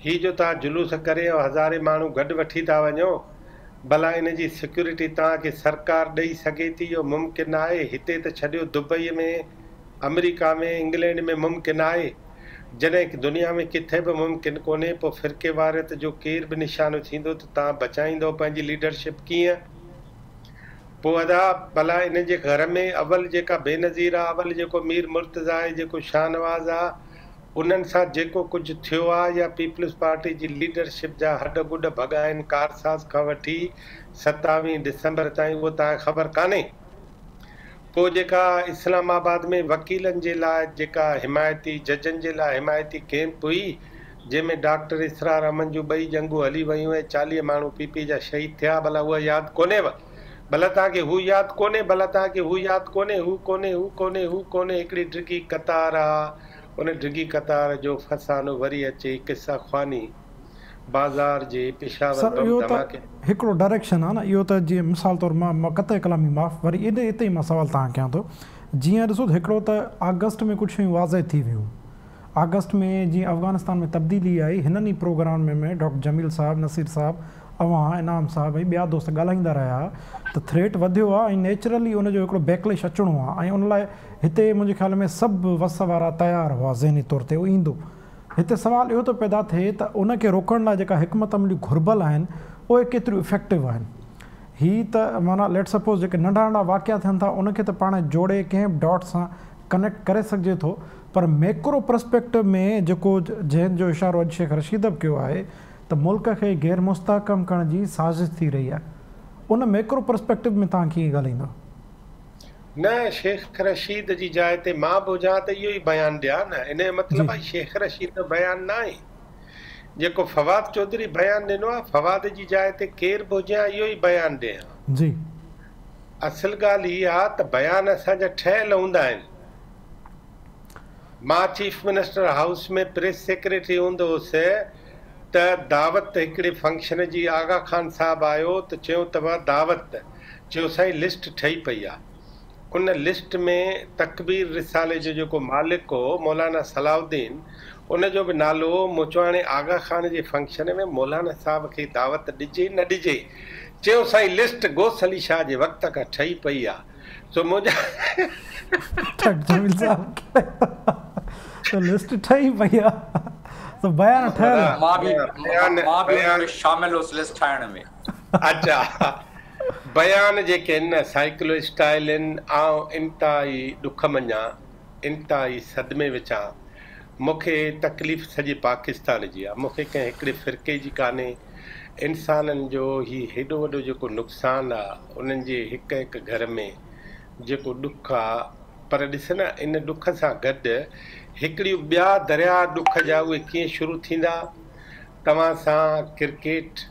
هي جو توهان جلوس ڪري ۽ هزارين ماڻهو گڏ وٺي ٿا وڃو، ڀلا ان جي سيڪيورٽي توهان کي سرڪار ڏئي سگهي ٿي؟ اهو ممڪن آهي؟ هتي ته ڇڏيو دبئي ۾، آمريڪا ۾، انگلينڊ ۾ ممڪن آهي؟ جڏهن دنيا ۾ ڪٿي به ممڪن ڪونهي، پوء فرقيواريت جو ڪير به نشانو ٿيندو ته توهان بچائيندؤ پنهنجي ليڊرشپ ڪيئن؟ پوء ادا ڀلا انهن جي گهر ۾ اول جيڪا بينظير آ، اول جيڪو مير مرتضيٰ آهي، جيڪو شاهنواز آ، انهن سان جيڪو ڪجهه ٿيو آ يا پيپلز پارٽي جي ليڊرشپ جا هڏ گڏ ڀڳا آهن ڪارساز کان وٺي ستاويهين ڊسمبر تائين اهو توهان کي خبر ڪانهي؟ پوء جيڪا اسلام آباد ۾ وڪيلن جي لاء جيڪا حمايتي ججن جي لاء حمايتي ڪيمپ هئي جنهن ۾ ڊاڪٽر اسرار احمد جون ٻئي ڄنگهون هلي ويون ۽ 40 ماڻهو پي پي جا شهيد ٿيا ڀلا اها ياد ڪونهيو؟ ڀلا توهان کي هو ياد ڪونهي ڀلا توهان کي هو ياد ڪونهي هو ڪونهي هو ڪونهي هو ڪونهي هڪڙي ڊگهي قطار آ ان ڊگهي قطار جو فسانو وري اچي قصه خواني بازار جي پشاور سر بم اهو ته ڌماڪي. هڪڙو ڊائريڪشن آ نه اهو ته جيئن مثال طور مان قطع ڪلامي معاف وري ان اتي ئي مان سوال توهان کان ڪيان ٿو جيئن ڏسو ته هڪڙو ته آگسٽ ۾ ڪجهه شيون واضح ٿي ويون آگسٽ ۾ جيئن افغانستان ۾ تبديلي آئي هنن ئي پروگرامن ۾ ڊاڪٽر جميل صاحب، نصير صاحب، اوهان، انعام صاحب ۽ ٻيا دوست ڳالهائيندا رهيا ته ٿريٽ وڌيو آ ۽ نيچرلي ان جو هڪڙو بيڪليش اچڻو آ ۽ ان لاء هتي منهنجي خيال ۾ سڀ وس وارا تيار هئا ذهني طور تي اهو ايندو. هتي سوال اهو ٿو پيدا ٿئي ته ان کي روڪڻ لاء جيڪا حڪمت عمليون گهربل آهن اهي ڪيتريون افيڪٽو آهن؟ هي ته معنيٰ ليٽ سپوز جيڪي ننڍا ننڍا واقعا ٿين ٿا ان کي ته پاڻ جوڙي ڪنهن به ڊاٽ سان ڪنيڪٽ ڪري سگهجي ٿو پر ميڪرو پرسپيڪٽو ۾ جيڪو جنهن جو اشارو اڄ شيخ رشيد به ڪيو آهي ته ملڪ کي غير مستحڪم ڪرڻ جي سازش ٿي رهي آهي ان ميڪرو پرسپيڪٽو ۾ توهان ڪيئن ڳالهائيندؤ؟ نه شيخ رشيد جي جاء تي مان به هجان ته اهو ئي بيان ڏيان نه ان جو مطلب آهي شيخ رشيد جو بيان ناهي جيڪو فواد چوڌري بيان ڏنو آهي فواد جي جاء تي ڪير به هجي ها اهو ئي بيان ڏي ها. جي. اصل ڳالهه هي آ ته بيان اسان جا ٺهيل هوندا آهن. مان chief minister house ۾ press secretary هوندو هوس ته دعوت هڪڙي فنڪشن جي آغا خان صاحب آيو ته چيو ته وا دعوت چيو سائين لسٽ ٺهي پئي آ ان لسٽ ۾ تڪبير رسالي جو جيڪو مالڪ هو مولانا صلاح الدين ان جو به نالو هو مون چيو هاڻي آغا خان جي فنڪشن ۾ مولانا صاحب کي دعوت ڏجي نه ڏجي چيو سائين لسٽ غوث علي شاهه جي وقت کان ٺهي پئي آ سو منهنجا ٺٽ جميل صاحب ته لسٽ ٺهي پئي آ سو بيان ٺهيل آ. مان به مان به ان ۾ شامل هوس لسٽ ٺاهڻ ۾. اچا بيان جيڪي آهن نه سائيڪلو اسٽائل آهن آئون انتهائي ڏک منجهان انتهائي صدمي وچان مون کي تڪليف سڄي پاڪستان جي آ مون کي ڪنهن هڪڙي فرقي جي ڪانهي انسانن جو هي هيڏو وڏو جيڪو نقصان آ انهن جي هڪ هڪ گهر ۾ جيڪو ڏک آ پر ڏس نه ان ڏک سان گڏ هڪڙيون ٻيا درياء ڏک جا اهي ڪيئن شروع ٿيندا توهان سان ڪرڪيٽ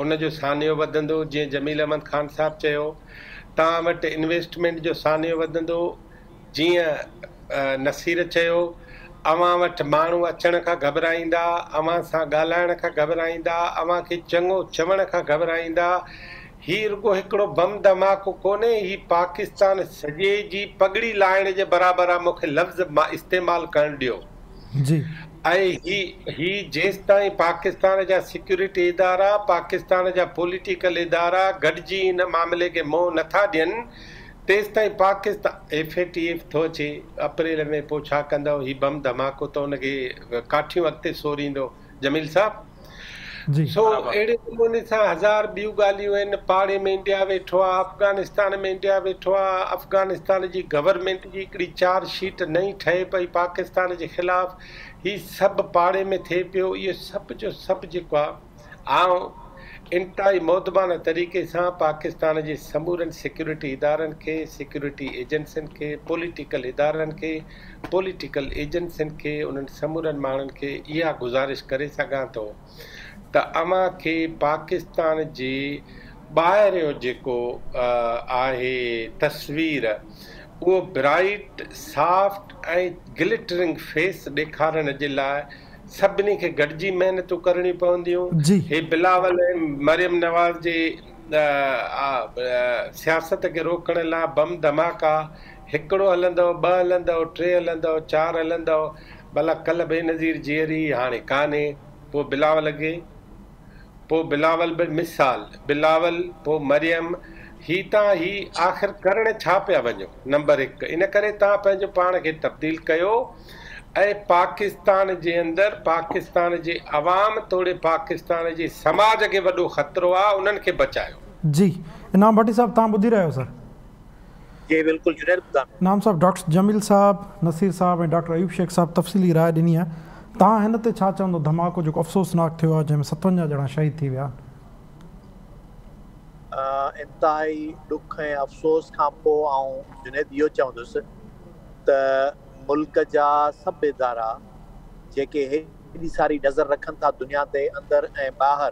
ان جو سانحو وڌندو جيئن جميل احمد خان صاحب چيو توهان وٽ انويسٽمينٽ جو سانحو وڌندو جيئن نصير چيو، اوهان وٽ ماڻهو اچڻ کان گهٻرائيندا، اوهان سان ڳالهائڻ کان گهٻرائيندا، اوهان کي چڱو چوڻ کان گهٻرائيندا. هي رڳو هڪڙو بم ڌماڪو ڪونهي، هي پاڪستان سڄي جي پڳڙي لاهڻ جي برابر آ، مون کي لفظ استعمال ڪرڻ ڏيو. جي. ۽ هي هي جيستائين پاڪستان جا سيڪيورٽي ادارا، پاڪستان جا پوليٽيڪل ادارا گڏجي ان معاملي کي منهن نٿا ڏين، تيستائين پاڪستان ايف اي ٽي ايف ٿو اچي اپريل ۾ پوء ڇا ڪندؤ هي بم ڌماڪو ته ان کي ڪاٺيون اڳتي سوريندو جميل صاحب جي. سو اهڙي نموني سان هزار ٻيون ڳالهيون آهن پاڙي ۾ انڊيا ويٺو آ افغانستان ۾ انڊيا ويٺو آ افغانستان جي گورنمينٽ جي هڪڙي چارج شيٽ نئين ٺهي پئي پاڪستان جي خلاف هي سڀ پاڙي ۾ ٿئي پيو اهو سڀ جو سڀ جيڪو آ آئون انتهائي مؤدبانه طريقي سان پاڪستان جي سمورن سيڪيورٽي ادارن کي، سيڪيورٽي ايجنسين کي، پوليٽيڪل ادارن کي، پوليٽيڪل ايجنسين کي، انهن سمورن ماڻهن کي اها گذارش ڪري سگهان ٿو ته اوهان کي پاڪستان جي ٻاهريون جيڪو آهي تصوير اهو برائيٽ، سافٽ ۽ گلٽرنگ فيس ڏيکارڻ جي لاء سڀني کي گڏجي محنتون ڪرڻيون پونديون. جي. هي بلاول ۽ مريم نواز جي سياست کي روڪڻ لاء بم ڌماڪا هڪڙو هلندو، ٻه هلندو، ٽي هلندو، چار هلندو، ڀلا ڪلهه بينظير جيئري هئي هاڻي ڪانهي، پوء بلاول کي. پوء بلاول به مثال بلاول پوء مريم هي تان هي آخر ڪرڻ ڇا پيا وڃو نمبر هڪ ان ڪري تان پنهنجو پاڻ کي تبديل ڪيو ۽ پاڪستان جي اندر پاڪستان جي عوام توڙي پاڪستان جي سماج کي وڏو خطرو آ انهن کي بچايو. جي انعام ڀٽي صاحب تان ٻڌي رهيا آهيو سر. جي بلڪل جنيد ٻڌان. انعام صاحب ڊاڪٽر جميل صاحب، نصير صاحب ۽ ڊاڪٽر ايوب شيخ صاحب تفصيلي راء ڏني آهي. توهان هن تي ڇا چوندو ڌماڪو جيڪو افسوسناڪ ٿيو آهي جنهن ۾ 57 ڄڻا شهيد ٿي ويا آهن. انتهائي ڏک ۽ افسوس کان پوء آئون جنيد اهو چوندس ته ملڪ جا سڀ ادارا جيڪي هيڏي ساري نظر رکن ٿا دنيا تي اندر ۽ ٻاهر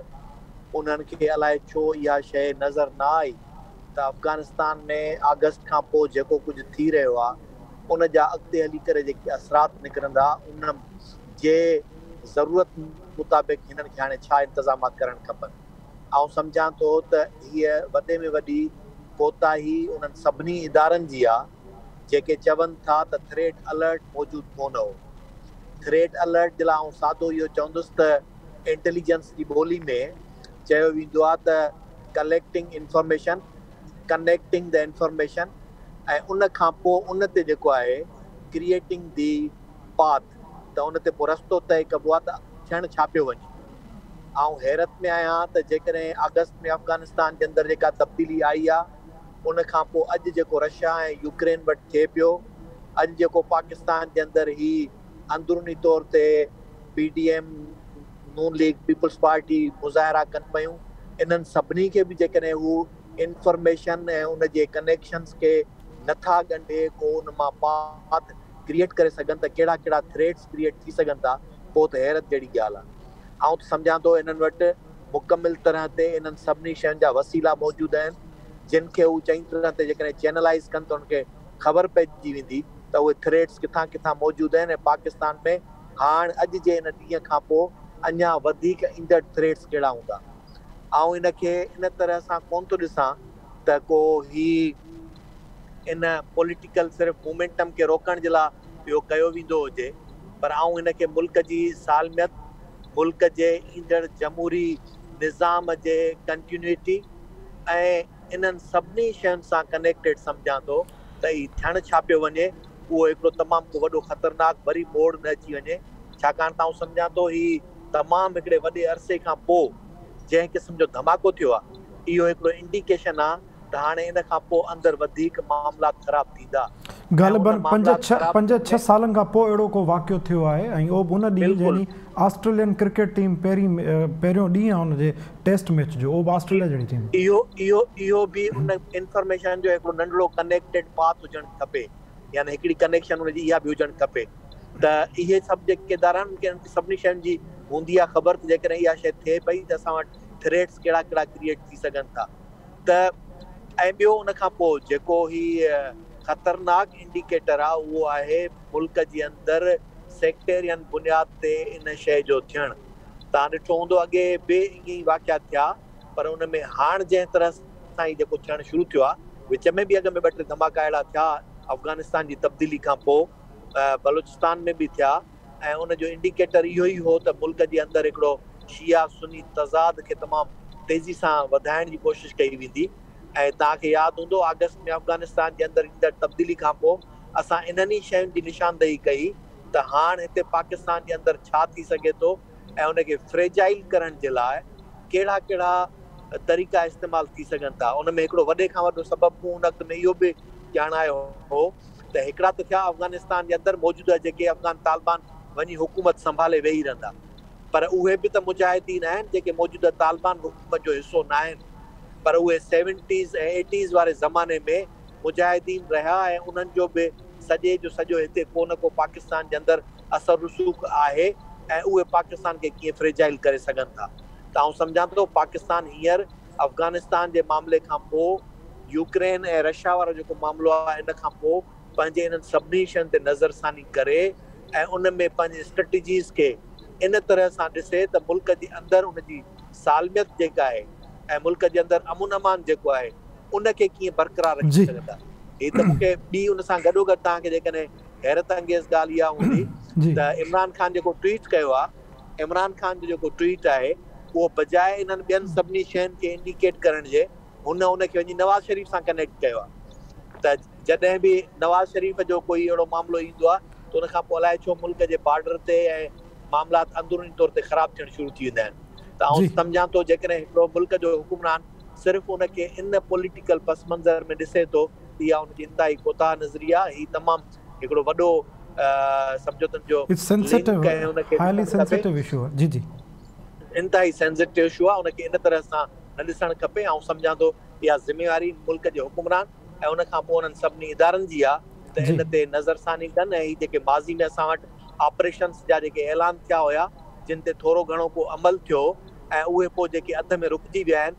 انهن کي الائي ڇو اها شيء نظر نه آئي ته افغانستان ۾ آگسٽ کان پوء جيڪو ڪجهه ٿي رهيو آهي ان جا اڳتي هلي ڪري جيڪي اثرات نڪرندا ان جي ضرورت مطابق هنن کي هاڻي ڇا انتظامات ڪرڻ کپن. آئون سمجهان ٿو ته هيء وڏي ۾ وڏي ڪوتاهي انهن سڀني ادارن جي آ جيڪي چون ٿا ته ٿريٽ الرٽ موجود ڪونه هو. ٿريٽ الرٽ جي لاء آئون سادو اهو چوندس ته انٽيليجنس جي ٻولي ۾ چيو ويندو آ ته collecting information, connecting the information ۽ ان کان پوء ان تي جيڪو آهي ڪريئيٽنگ the path ته ان تي پوء رستو طئي ڪبو آهي ته ٿيڻ ڇا پيو وڃي. آئون حيرت ۾ آهيان ته جيڪڏهن آگسٽ ۾ افغانستان جي اندر جيڪا تبديلي آئي آهي ان کان پوء اڄ جيڪو رشيا ۽ يوڪرين وٽ ٿئي پيو، اڄ جيڪو پاڪستان جي اندر هي اندروني طور تي P D M, Noon league, peoples party مظاهرا ڪن پيون، انهن سڀني کي به جيڪڏهن هو انفارميشن ۽ ان جي ڪنيڪشنز کي نٿا ڳنڍي ڪو ان مان پاٿ ڪريئيٽ ڪري سگهن ته ڪهڙا ڪهڙا ٿريٽس ڪريئيٽ ٿي سگهن ٿا پوء ته حيرت جهڙي ڳالهه آهي. آئون ته سمجهان ٿو انهن وٽ مڪمل طرح تي انهن سڀني شين جا وسيلا موجود آهن جن کي هو چڱي طرح تي جيڪڏهن چينلائيز ڪن ته انهن کي خبر پئجي ويندي ته اهي ٿريٽس ڪٿان ڪٿان موجود آهن ۽ پاڪستان ۾ هاڻ اڄ جي ان ڏينهن کان پوء اڃا وڌيڪ ايندڙ ٿريٽس ڪهڙا هوندا. آئون ان کي ان طرح سان ڪونه ٿو ڏسان ته ڪو هي ان پوليٽيڪل صرف مومينٽم کي روڪڻ جي لاء اهو ڪيو ويندو هجي پر آئون ان کي ملڪ جي سالميت، ملڪ جي ايندڙ جمهوري نظام جي ڪنٽينيوٽي ۽ انهن سڀني شين سان ڪنيڪٽيڊ سمجهان ٿو ته هي ٿيڻ ڇا پيو وڃي اهو هڪڙو تمام ڪو وڏو خطرناڪ وري موڙ نه اچي وڃي ڇاڪاڻ ته آئون سمجهان ٿو هي تمام هڪڙي وڏي عرصي کان پوء جنهن قسم جو ڌماڪو ٿيو آهي اهو هڪڙو انڊيڪيشن آهي ته هاڻي ان کان پوء اندر وڌيڪ معاملات خراب ٿيندا ۽ غالباً ان معاملات خراب پنج ٿيڻ ڇهه ۾ سالن کان پوء اهڙو ڪو واقعو ٿيو آهي ۽ اهو به ان ڏينهن جنهن بلڪل ڏينهن آسٽريلين ڪرڪيٽ ٽيم پهرين پهريون ڏينهن آهي ان جي ٽيسٽ ميچ جو اهو به آسٽريليا جهڙي ٽيم. اهو اهو اهو به ان انفارميشن جو هڪڙو ننڍڙو ڪنيڪٽيڊ پاٿ هجڻ کپي يعني هڪڙي ڪنيڪشن ان جي اها به هجڻ کپي ته اهي سڀ جيڪي ادارا آهن انهن کي سڀني شين جي هوندي آهي خبر ته جيڪڏهن اها شيء ٿئي پئي ته اسان وٽ ٿريٽس ڪهڙا ڪهڙا ڪريئيٽ ٿي سگهن ٿا ته ۽ ٻيو ان کان پوء جيڪو هي خطرناڪ انڊيڪيٽر آهي اهو آهي ملڪ جي اندر سيڪٽيرين بنياد تي ان شيء جو ٿيڻ. توهان ڏٺو هوندو اڳي به ائين ئي واقعا ٿيا پر ان ۾ هاڻ جنهن طرح سان هي جيڪو ٿيڻ شروع ٿيو آهي وچ ۾ به اڳ ۾ ٻه ٽي ڌماڪا اهڙا ٿيا افغانستان جي تبديلي کان پوء بلوچستان ۾ به ٿيا ۽ ان جو انڊيڪيٽر اهو ئي هو ته ملڪ جي اندر هڪڙو شيعا سني تضاد کي تمام تيزي سان وڌائڻ جي ڪوشش ڪئي ويندي ۽ توهان کي ياد هوندو آگسٽ ۾ افغانستان جي اندر ايندڙ تبديلي کان پوء اسان انهن ئي شين جي نشاندهي ڪئي ته هاڻ هتي پاڪستان جي اندر ڇا ٿي سگهي ٿو ۽ ان کي فريجائل ڪرڻ جي لاء ڪهڙا ڪهڙا طريقا استعمال ٿي سگهن ٿا. ان ۾ هڪڙو وڏي کان وڏو سبب مون ان وقت ۾ اهو به ڄاڻايو هو ته هڪڙا ته ٿيا افغانستان جي اندر موجوده جيڪي افغان طالبان وڃي حڪومت سنڀالي ويهي رهندا پر اهي به ته مجاهدين آهن جيڪي موجوده طالبان حڪومت جو حصو ناهن پر اهي سيونٽيز ۽ ايٽيز واري زماني ۾ مجاهدين رهيا ۽ انهن جو به سڄي جو سڄو هتي ڪو نه ڪو پاڪستان جي اندر اثر رسوخ آهي ۽ اهي پاڪستان کي ڪيئن فريجائل ڪري سگهن ٿا ته آئون سمجهان ٿو پاڪستان هينئر افغانستان جي معاملي کان پوء يوڪرين ۽ رشيا وارو جيڪو معاملو آهي ان کان پوء پنهنجي انهن سڀني شين تي نظرثاني ڪري ۽ ان ۾ پنهنجي اسٽريٽجيز کي ان طرح سان ڏسي ته ملڪ جي اندر ان جي سالميت جيڪا آهي ۽ ملڪ جي اندر امن امان جيڪو آهي ان کي ڪيئن برقرار رکي سگهندا. هي ته مون کي ٻي ان سان گڏوگڏ توهان کي جيڪڏهن حيرت انگيز ڳالهه اها هوندي ته عمران خان جيڪو ٽوئيٽ ڪيو آهي عمران خان جو جيڪو ٽوئيٽ آهي اهو بجاء انهن ٻين سڀني شين کي انڊيڪيٽ ڪرڻ جي هن ان کي وڃي نواز شريف سان ڪنيڪٽ ڪيو آهي ته جڏهن به نواز شريف جو ڪوئي اهڙو معاملو ايندو آهي ته ان کان پوء الائي ڇو ملڪ جي بارڊر تي ۽ معاملات اندروني طور تي خراب ٿيڻ شروع ٿي ويندا آهن ته آئون سمجهان ٿو جيڪڏهن هڪڙو ملڪ جو حڪمران صرف ان کي ان پوليٽيڪل پس منظر ۾ ڏسي ٿو ته اها ان جي انتهائي ڪوتاهه نظري آهي هي تمام هڪڙو وڏو سمجهو ته ان جو لنڪ ۽ ان کي ڏسڻ کپي. انتهائي سينسيٽو اشو آهي ان کي ان طرح سان نه ڏسڻ کپي آئون سمجهان ٿو اها ذميواري ملڪ جي حڪمران ۽ ان کان پوء انهن سڀني ادارن جي آهي ته ان تي نظرثاني ڪن ۽ هي جيڪي ماضي ۾ اسان وٽ آپريشنس جا جيڪي اعلان ٿيا هيا جن تي ٿورو گهڻو ڪو عمل ٿيو ۽ اهي پوء جيڪي اڌ ۾ رڪجي ويا آهن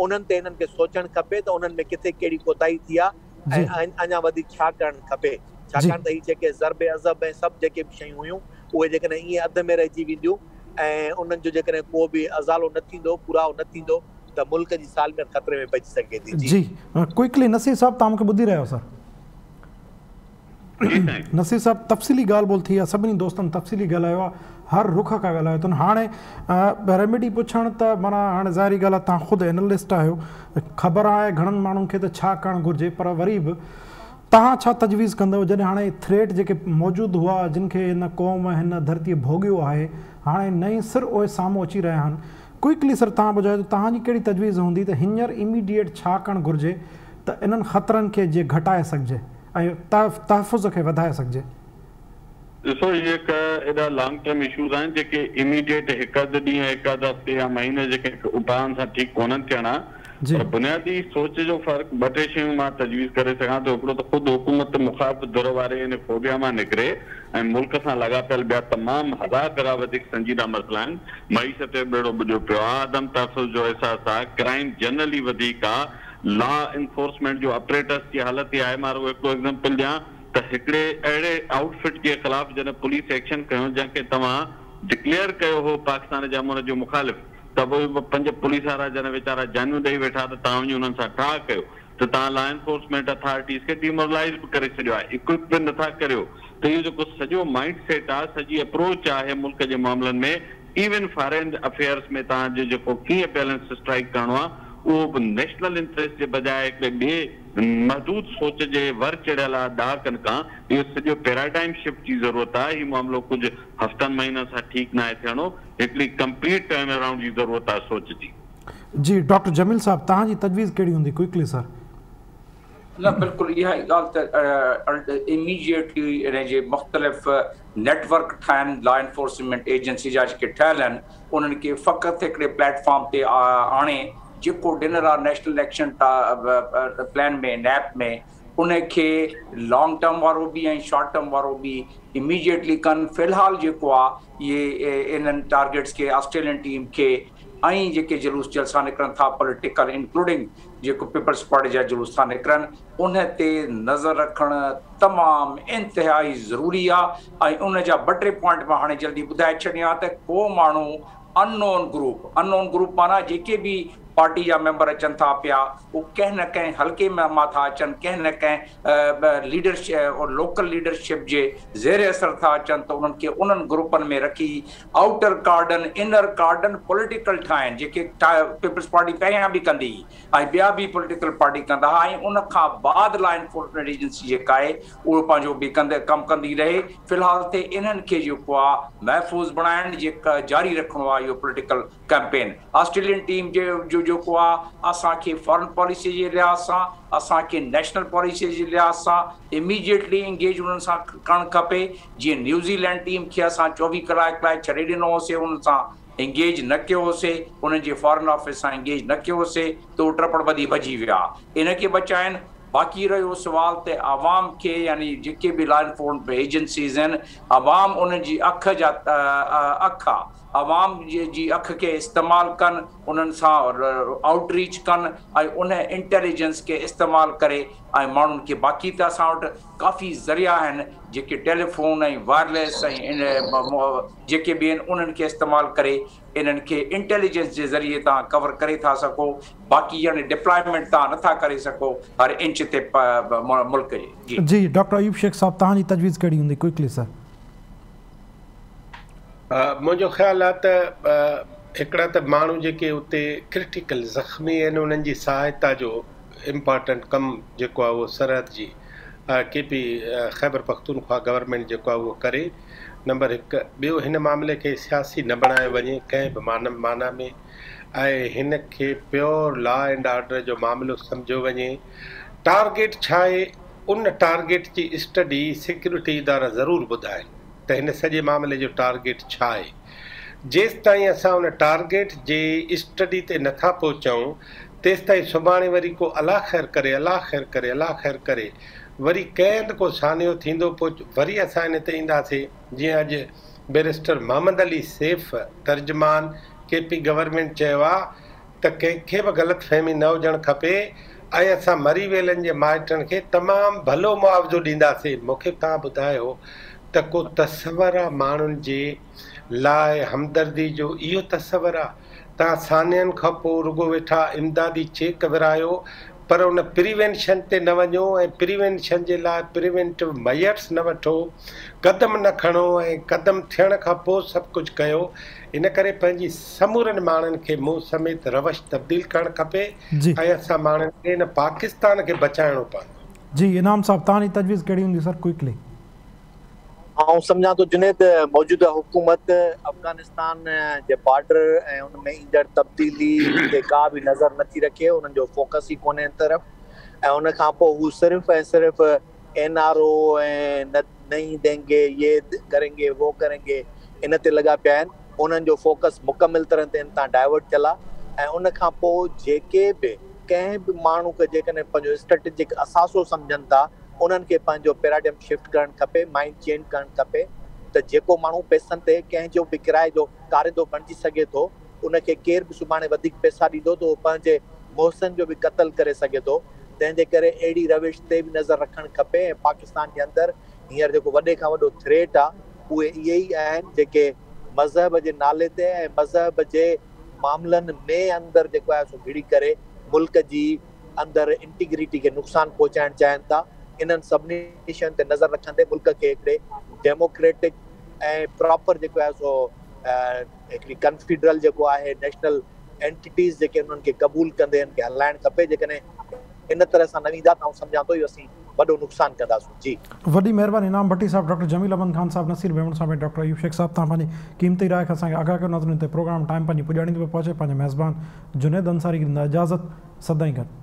انهن تي هنن کي سوچڻ کپي ته انهن ۾ ڪٿي ڪهڙي ڪوتاهي ٿي آهي ۽ اڃا وڌيڪ ڇا ڪرڻ کپي ڇاڪاڻ ته هي جيڪي ضرب عضب ۽ سڀ جيڪي به شيون هيون اهي جيڪڏهن ائين اڌ ۾ رهجي وينديون ۽ انهن جو جيڪڏهن ڪو به ازالو نه ٿيندو، پورائو نه ٿيندو ته ملڪ جي سالميت خطري ۾ پئجي سگهي ٿي. جي. جي ڪوئڪلي نصير صاحب توهان مون کي ٻڌي رهيا آهيو سر. جي سائين. نصير صاحب تفصيلي ڳالهه ٻولهه ٿي آهي سڀني دوستن تفصيلي ڳالهايو آهي هر رخ کان ڳالهايو اٿن هاڻي ريميڊي پڇڻ ته معنيٰ هاڻي ظاهري ڳالهه آهي توهان خود اينالسٽ آهيو خبر آهي گهڻن ماڻهن کي ته ڇا ڪرڻ گهرجي پر وري به توهان ڇا تجويز ڪندؤ جڏهن هاڻي ٿريٽ جيڪي موجود هئا جن کي هن قوم هن ڌرتيء ڀوڳيو آهي هاڻي نئين سر اهي سامهون اچي رهيا آهن ڪوئڪلي سر توهان ٻڌايو ته توهان جي ڪهڙي تجويز هوندي ته هينئر اميڊيئيٽ ڇا ڪرڻ گهرجي ته انهن خطرن کي جي گهٽائي سگهجي ۽ تحفظ کي وڌائي سگهجي. ڏسو هي هڪ ايڏا لانگ ٽرم اشوز آهن جيڪي اميڊيئيٽ هڪ اڌ ڏينهن هڪ اڌ هفتي يا مهيني جي ڪنهن اپائن سان ٺيڪ ڪونهن ٿيڻا پر بنيادي سوچ جو فرق ٻه ٽي شيون مان تجويز ڪري سگهان ٿو هڪڙو ته خود حڪومت مخالف ڌر واري ان فوبيا مان نڪري ۽ ملڪ سان لاڳاپيل ٻيا تمام هزار ڀيرا وڌيڪ سنجيده مسئلا آهن معيشت جو ٻيڙو ٻڏيو پيو آهي عدم تحفظ جو احساس آهي ڪرائيم جنرلي وڌيڪ آهي لا انفورسمينٽ جو اپريٽس جي حالت اها آهي مان رڳو هڪڙو ايگزامپل ڏيان ته هڪڙي اهڙي آئوٽ فٽ جي خلاف جڏهن پوليس ايڪشن کنيو جنهن کي توهان ڊڪليئر ڪيو هو پاڪستان جي امن جو مخالف ته پوء اهي پنج پوليس وارا جڏهن ويچارا جانيون ڏئي ويٺا ته توهان وڃي انهن سان ٺاهه ڪيو ته توهان لا انفورسمينٽ اٿارٽيز کي ڊيمورلائيز به ڪري ڇڏيو آهي اڪوئپ به نٿا ڪريو ته اهو جيڪو سڄو مائنڊ سيٽ آهي سڄي اپروچ آهي ملڪ جي معاملن ۾ ايون فارين افيئرس ۾ توهان جو جيڪو ڪيئن بيلنس اسٽرائيڪ ڪرڻو آهي اهو به نيشنل انٽريسٽ جي بجاء هڪڙي ٻئي محدود سوچ جي ور چڙهيل آهي ڏهاڪن کان اهو سڄو پيراڊائم شفٽ جي ضرورت آهي هي معاملو ڪجهه هفتن مهينن سان ٺيڪ ناهي ٿيڻو هڪڙي ڪمپليٽ ٽرن اراؤنڊ جي ضرورت آهي سوچ جي. جي ڊاڪٽر جميل صاحب توهان جي تجويز ڪهڙي هوندي ڪوئڪلي سر. نه بلڪل اها ئي ڳالهه ته اميڊيٽلي ان جي مختلف نيٽ ورڪ ٺاهن لا انفورسمينٽ ايجنسي جا جيڪي ٺهيل آهن انهن کي فقط هڪڙي پليٽ فارم تي آڻي جيڪو ڏنل آهي نيشنل ايڪشن پلان ۾ نيپ ۾ ان کي لانگ ٽرم وارو به ۽ شارٽ ٽرم وارو به اميڊيٽلي ڪن في الحال جيڪو آ اهي انهن ٽارگيٽس کي آسٽريلين ٽيم کي ۽ جيڪي جلوس جلسا نڪرن ٿا پوليٽيڪل انڪلوڊنگ جيڪو پيپلز پارٽي جا جلوس ٿا نڪرن ان تي نظر رکڻ تمام انتهائي ضروري آ ۽ ان جا ٻه ٽي پوائنٽ مان هاڻي جلدي ٻڌائي ڇڏيان ته ڪو ماڻهو ان نون گروپ، Unknown Group، معنيٰ جيڪي به پارٽي جا ميمبر اچن ٿا پيا اهي ڪنهن نه ڪنهن حلقي مان ٿا اچن ڪنهن نه ڪنهن ليڊرشپ لوڪل ليڊرشپ جي زير اثر ٿا اچن ته انهن کي انهن گروپن ۾ رکي outer cordon inner cordon political ٺاهين جيڪي پيپلز پارٽي پهريان به ڪندي هئي ۽ ٻيا به پوليٽيڪل پارٽي ڪندا ها ۽ ان کان بعد لا انفورسمينٽ ايجنسي جيڪا آهي اهو پنهنجو به ڪندي ڪم ڪندي رهي في الحال تي انهن کي جيڪو آ محفوظ بڻائڻ جي جاري رکڻو آ اهو پوليٽيڪل ڪئمپين آسٽريلين ٽيم جي جو جيڪو آ اسان کي فارن پاليسي جي لحاظ سان اسان کي نيشنل پاليسي جي لحاظ سان اميڊيٽلي انگيج انهن سان ڪرڻ کپي جيئن نيوزيلينڊ ٽيم کي اسان 24 ڪلاڪ لاء ڇڏي ڏنو هوسي انهن سان انگيج نه ڪيو هوسي انهن جي فارن آفيس سان انگيج نه ڪيو هوسي ته هو ٽپڙ ٻڌي ڀڄي ويا ان کي بچائن باقي رهيو سوال ته عوام کي يعني جيڪي به لا انفورسمينٽ ايجنسيز آهن عوام انهن جي اک جا اک آ عوام جي اک کي استعمال ڪن انهن سان آئوٽ ريچ ڪن ۽ ان انٽيليجنس کي استعمال ڪري ۽ ماڻهن کي باقي ته اسان وٽ ڪافي ذريعا آهن جيڪي ٽيليفون ۽ وائرليس ۽ جيڪي به آهن انهن کي استعمال ڪري انهن کي انٽيليجنس جي ذريعي توهان ڪور ڪري ٿا سگهو باقي يعني ڊپلائمينٽ توهان نٿا ڪري سگهو هر انچ تي ملڪ جي. جي جي ڊاڪٽر ايوب شيخ صاحب توهان جي تجويز ڪهڙي هوندي ڪوئڪلي سر. منهنجو خيال آهي ته هڪڙا ته ماڻهو جيڪي اتي ڪرٽيڪل زخمي آهن انهن جي سهائتا جو امپارٽنٽ ڪم جيڪو آهي اهو سرحد جي ڪي پي خيبر پختونخوا گورنمينٽ جيڪو آهي اهو ڪري نمبر هڪ ٻيو هن معاملي کي سياسي نه بڻايو وڃي ڪنهن به معنيٰ ۾ ۽ هن کي پيور لا اينڊ آرڊر جو معاملو سمجهيو وڃي ٽارگيٽ ڇا آهي ان ٽارگيٽ جي اسٽڊي سيڪيورٽي ادارا ضرور ٻڌائين ته هن سڄي معاملي جو ٽارگيٽ ڇا آهي جيستائين اسان ان ٽارگيٽ جي اسٽڊي تي نٿا پهچون تيستائين سڀاڻي وري ڪو الله خير ڪري الله خير ڪري الله خير ڪري وري ڪنهن هنڌ ڪو سانحو ٿيندو پوء وري اسان ان تي اينداسين جيئن اڄ بئريسٽر محمد علي سيف ترجمان ڪي پي گورنمينٽ چيو آ ته ڪنهن کي به غلط فهمي نه هجڻ کپي ۽ اسان مري ويلن جي مائٽن کي تمام ڀلو معاوضو ڏينداسين مون کي توهان ٻڌايو ته ڪو تصور آ ماڻهن جي لاء همدردي جو اهو تصور آ توهان سانحن کان پوء رڳو ويٺا امدادي چيڪ ورهايو پر ان پريوينشن تي نه وڃو ۽ پريوينشن جي لاء پريوينٽو ميئرس نه وٺو، قدم نه کڻو ۽ قدم ٿيڻ کان پوء سڀ ڪجهه ڪيو. ان ڪري پنهنجي سمورن ماڻهن کي مون سميت روش تبديل ڪرڻ کپي ۽ اسان ماڻهن کي ان پاڪستان کي بچائڻو پوندو. جي انعام صاحب توهان جي تجويز ڪهڙي هوندي سر ڪوئڪلي. آئون سمجهان ٿو جنيد موجوده حڪومت افغانستان جي بارڊر ۽ ان ۾ ايندڙ تبديلي تي ڪا به نظر نٿي رکي انهن جو فوڪس ئي ڪونهي ان طرف ۽ ان کان پوء هو صرف ۽ صرف اين آر او ۽ نهين دينگي يي ڪرينگي وو ڪرينگي ان تي لڳا پيا آهن انهن جو فوڪس مڪمل طرح تي ان تان ڊائيورٽ ٿيل آهي ۽ ان کان پوء جيڪي به ڪنهن به ماڻهو کي جيڪڏهن پنهنجو اسٽريٽجڪ اثاثو سمجهن ٿا انهن کي پنهنجو پيراڊيم شفٽ ڪرڻ کپي، مائنڊ چينج ڪرڻ کپي ته جيڪو ماڻهو پئسن تي ڪنهن جو به ڪرائي جو ڪارندو بڻجي سگهي ٿو، ان کي ڪير به سڀاڻي وڌيڪ پئسا ڏيندو ته اهو پنهنجي محسن جو به قتل ڪري سگهي ٿو، تنهن جي ڪري اهڙي روش تي به نظر رکڻ کپي ۽ پاڪستان جي اندر هينئر جيڪو وڏي کان وڏو ٿريٽ آ اهي اهي ئي آهن جيڪي مذهب جي نالي تي ۽ مذهب جي معاملن ۾ اندر جيڪو آهي سو گهڙي ڪري ملڪ جي اندر انٽيگريٽي کي نقصان پهچائڻ چاهين ٿا. انهن سڀني شين تي نظر رکندي ملڪ کي هڪڙي ڊيموڪريٽڪ ۽ پراپر جيڪو آهي سو هڪڙي ڪنفيڊرل جيڪو آهي نيشنل اينٽيٽيز جيڪي انهن کي قبول ڪندي انهن کي هلائڻ کپي. جيڪڏهن ان طرح سان نه ويندا ته آئون سمجهان ٿو اهو اسين وڏو نقصان ڪنداسون. جي. وڏي مهرباني انعام ڀٽي صاحب، ڊاڪٽر جميل احمد خان صاحب، نصير ميمڻ صاحب ۽ ڊاڪٽر ايوب شيخ صاحب توهان پنهنجي قيمتي راء کان اسان کي آگاهه ڪيو. ناظرين هتي پروگرام ٽائيم پنهنجي پڄاڻي تي پيو پهچي. پنهنجي ميزبان جنيد انصاري کي ڏيندا اجازت. سدائين گڏ.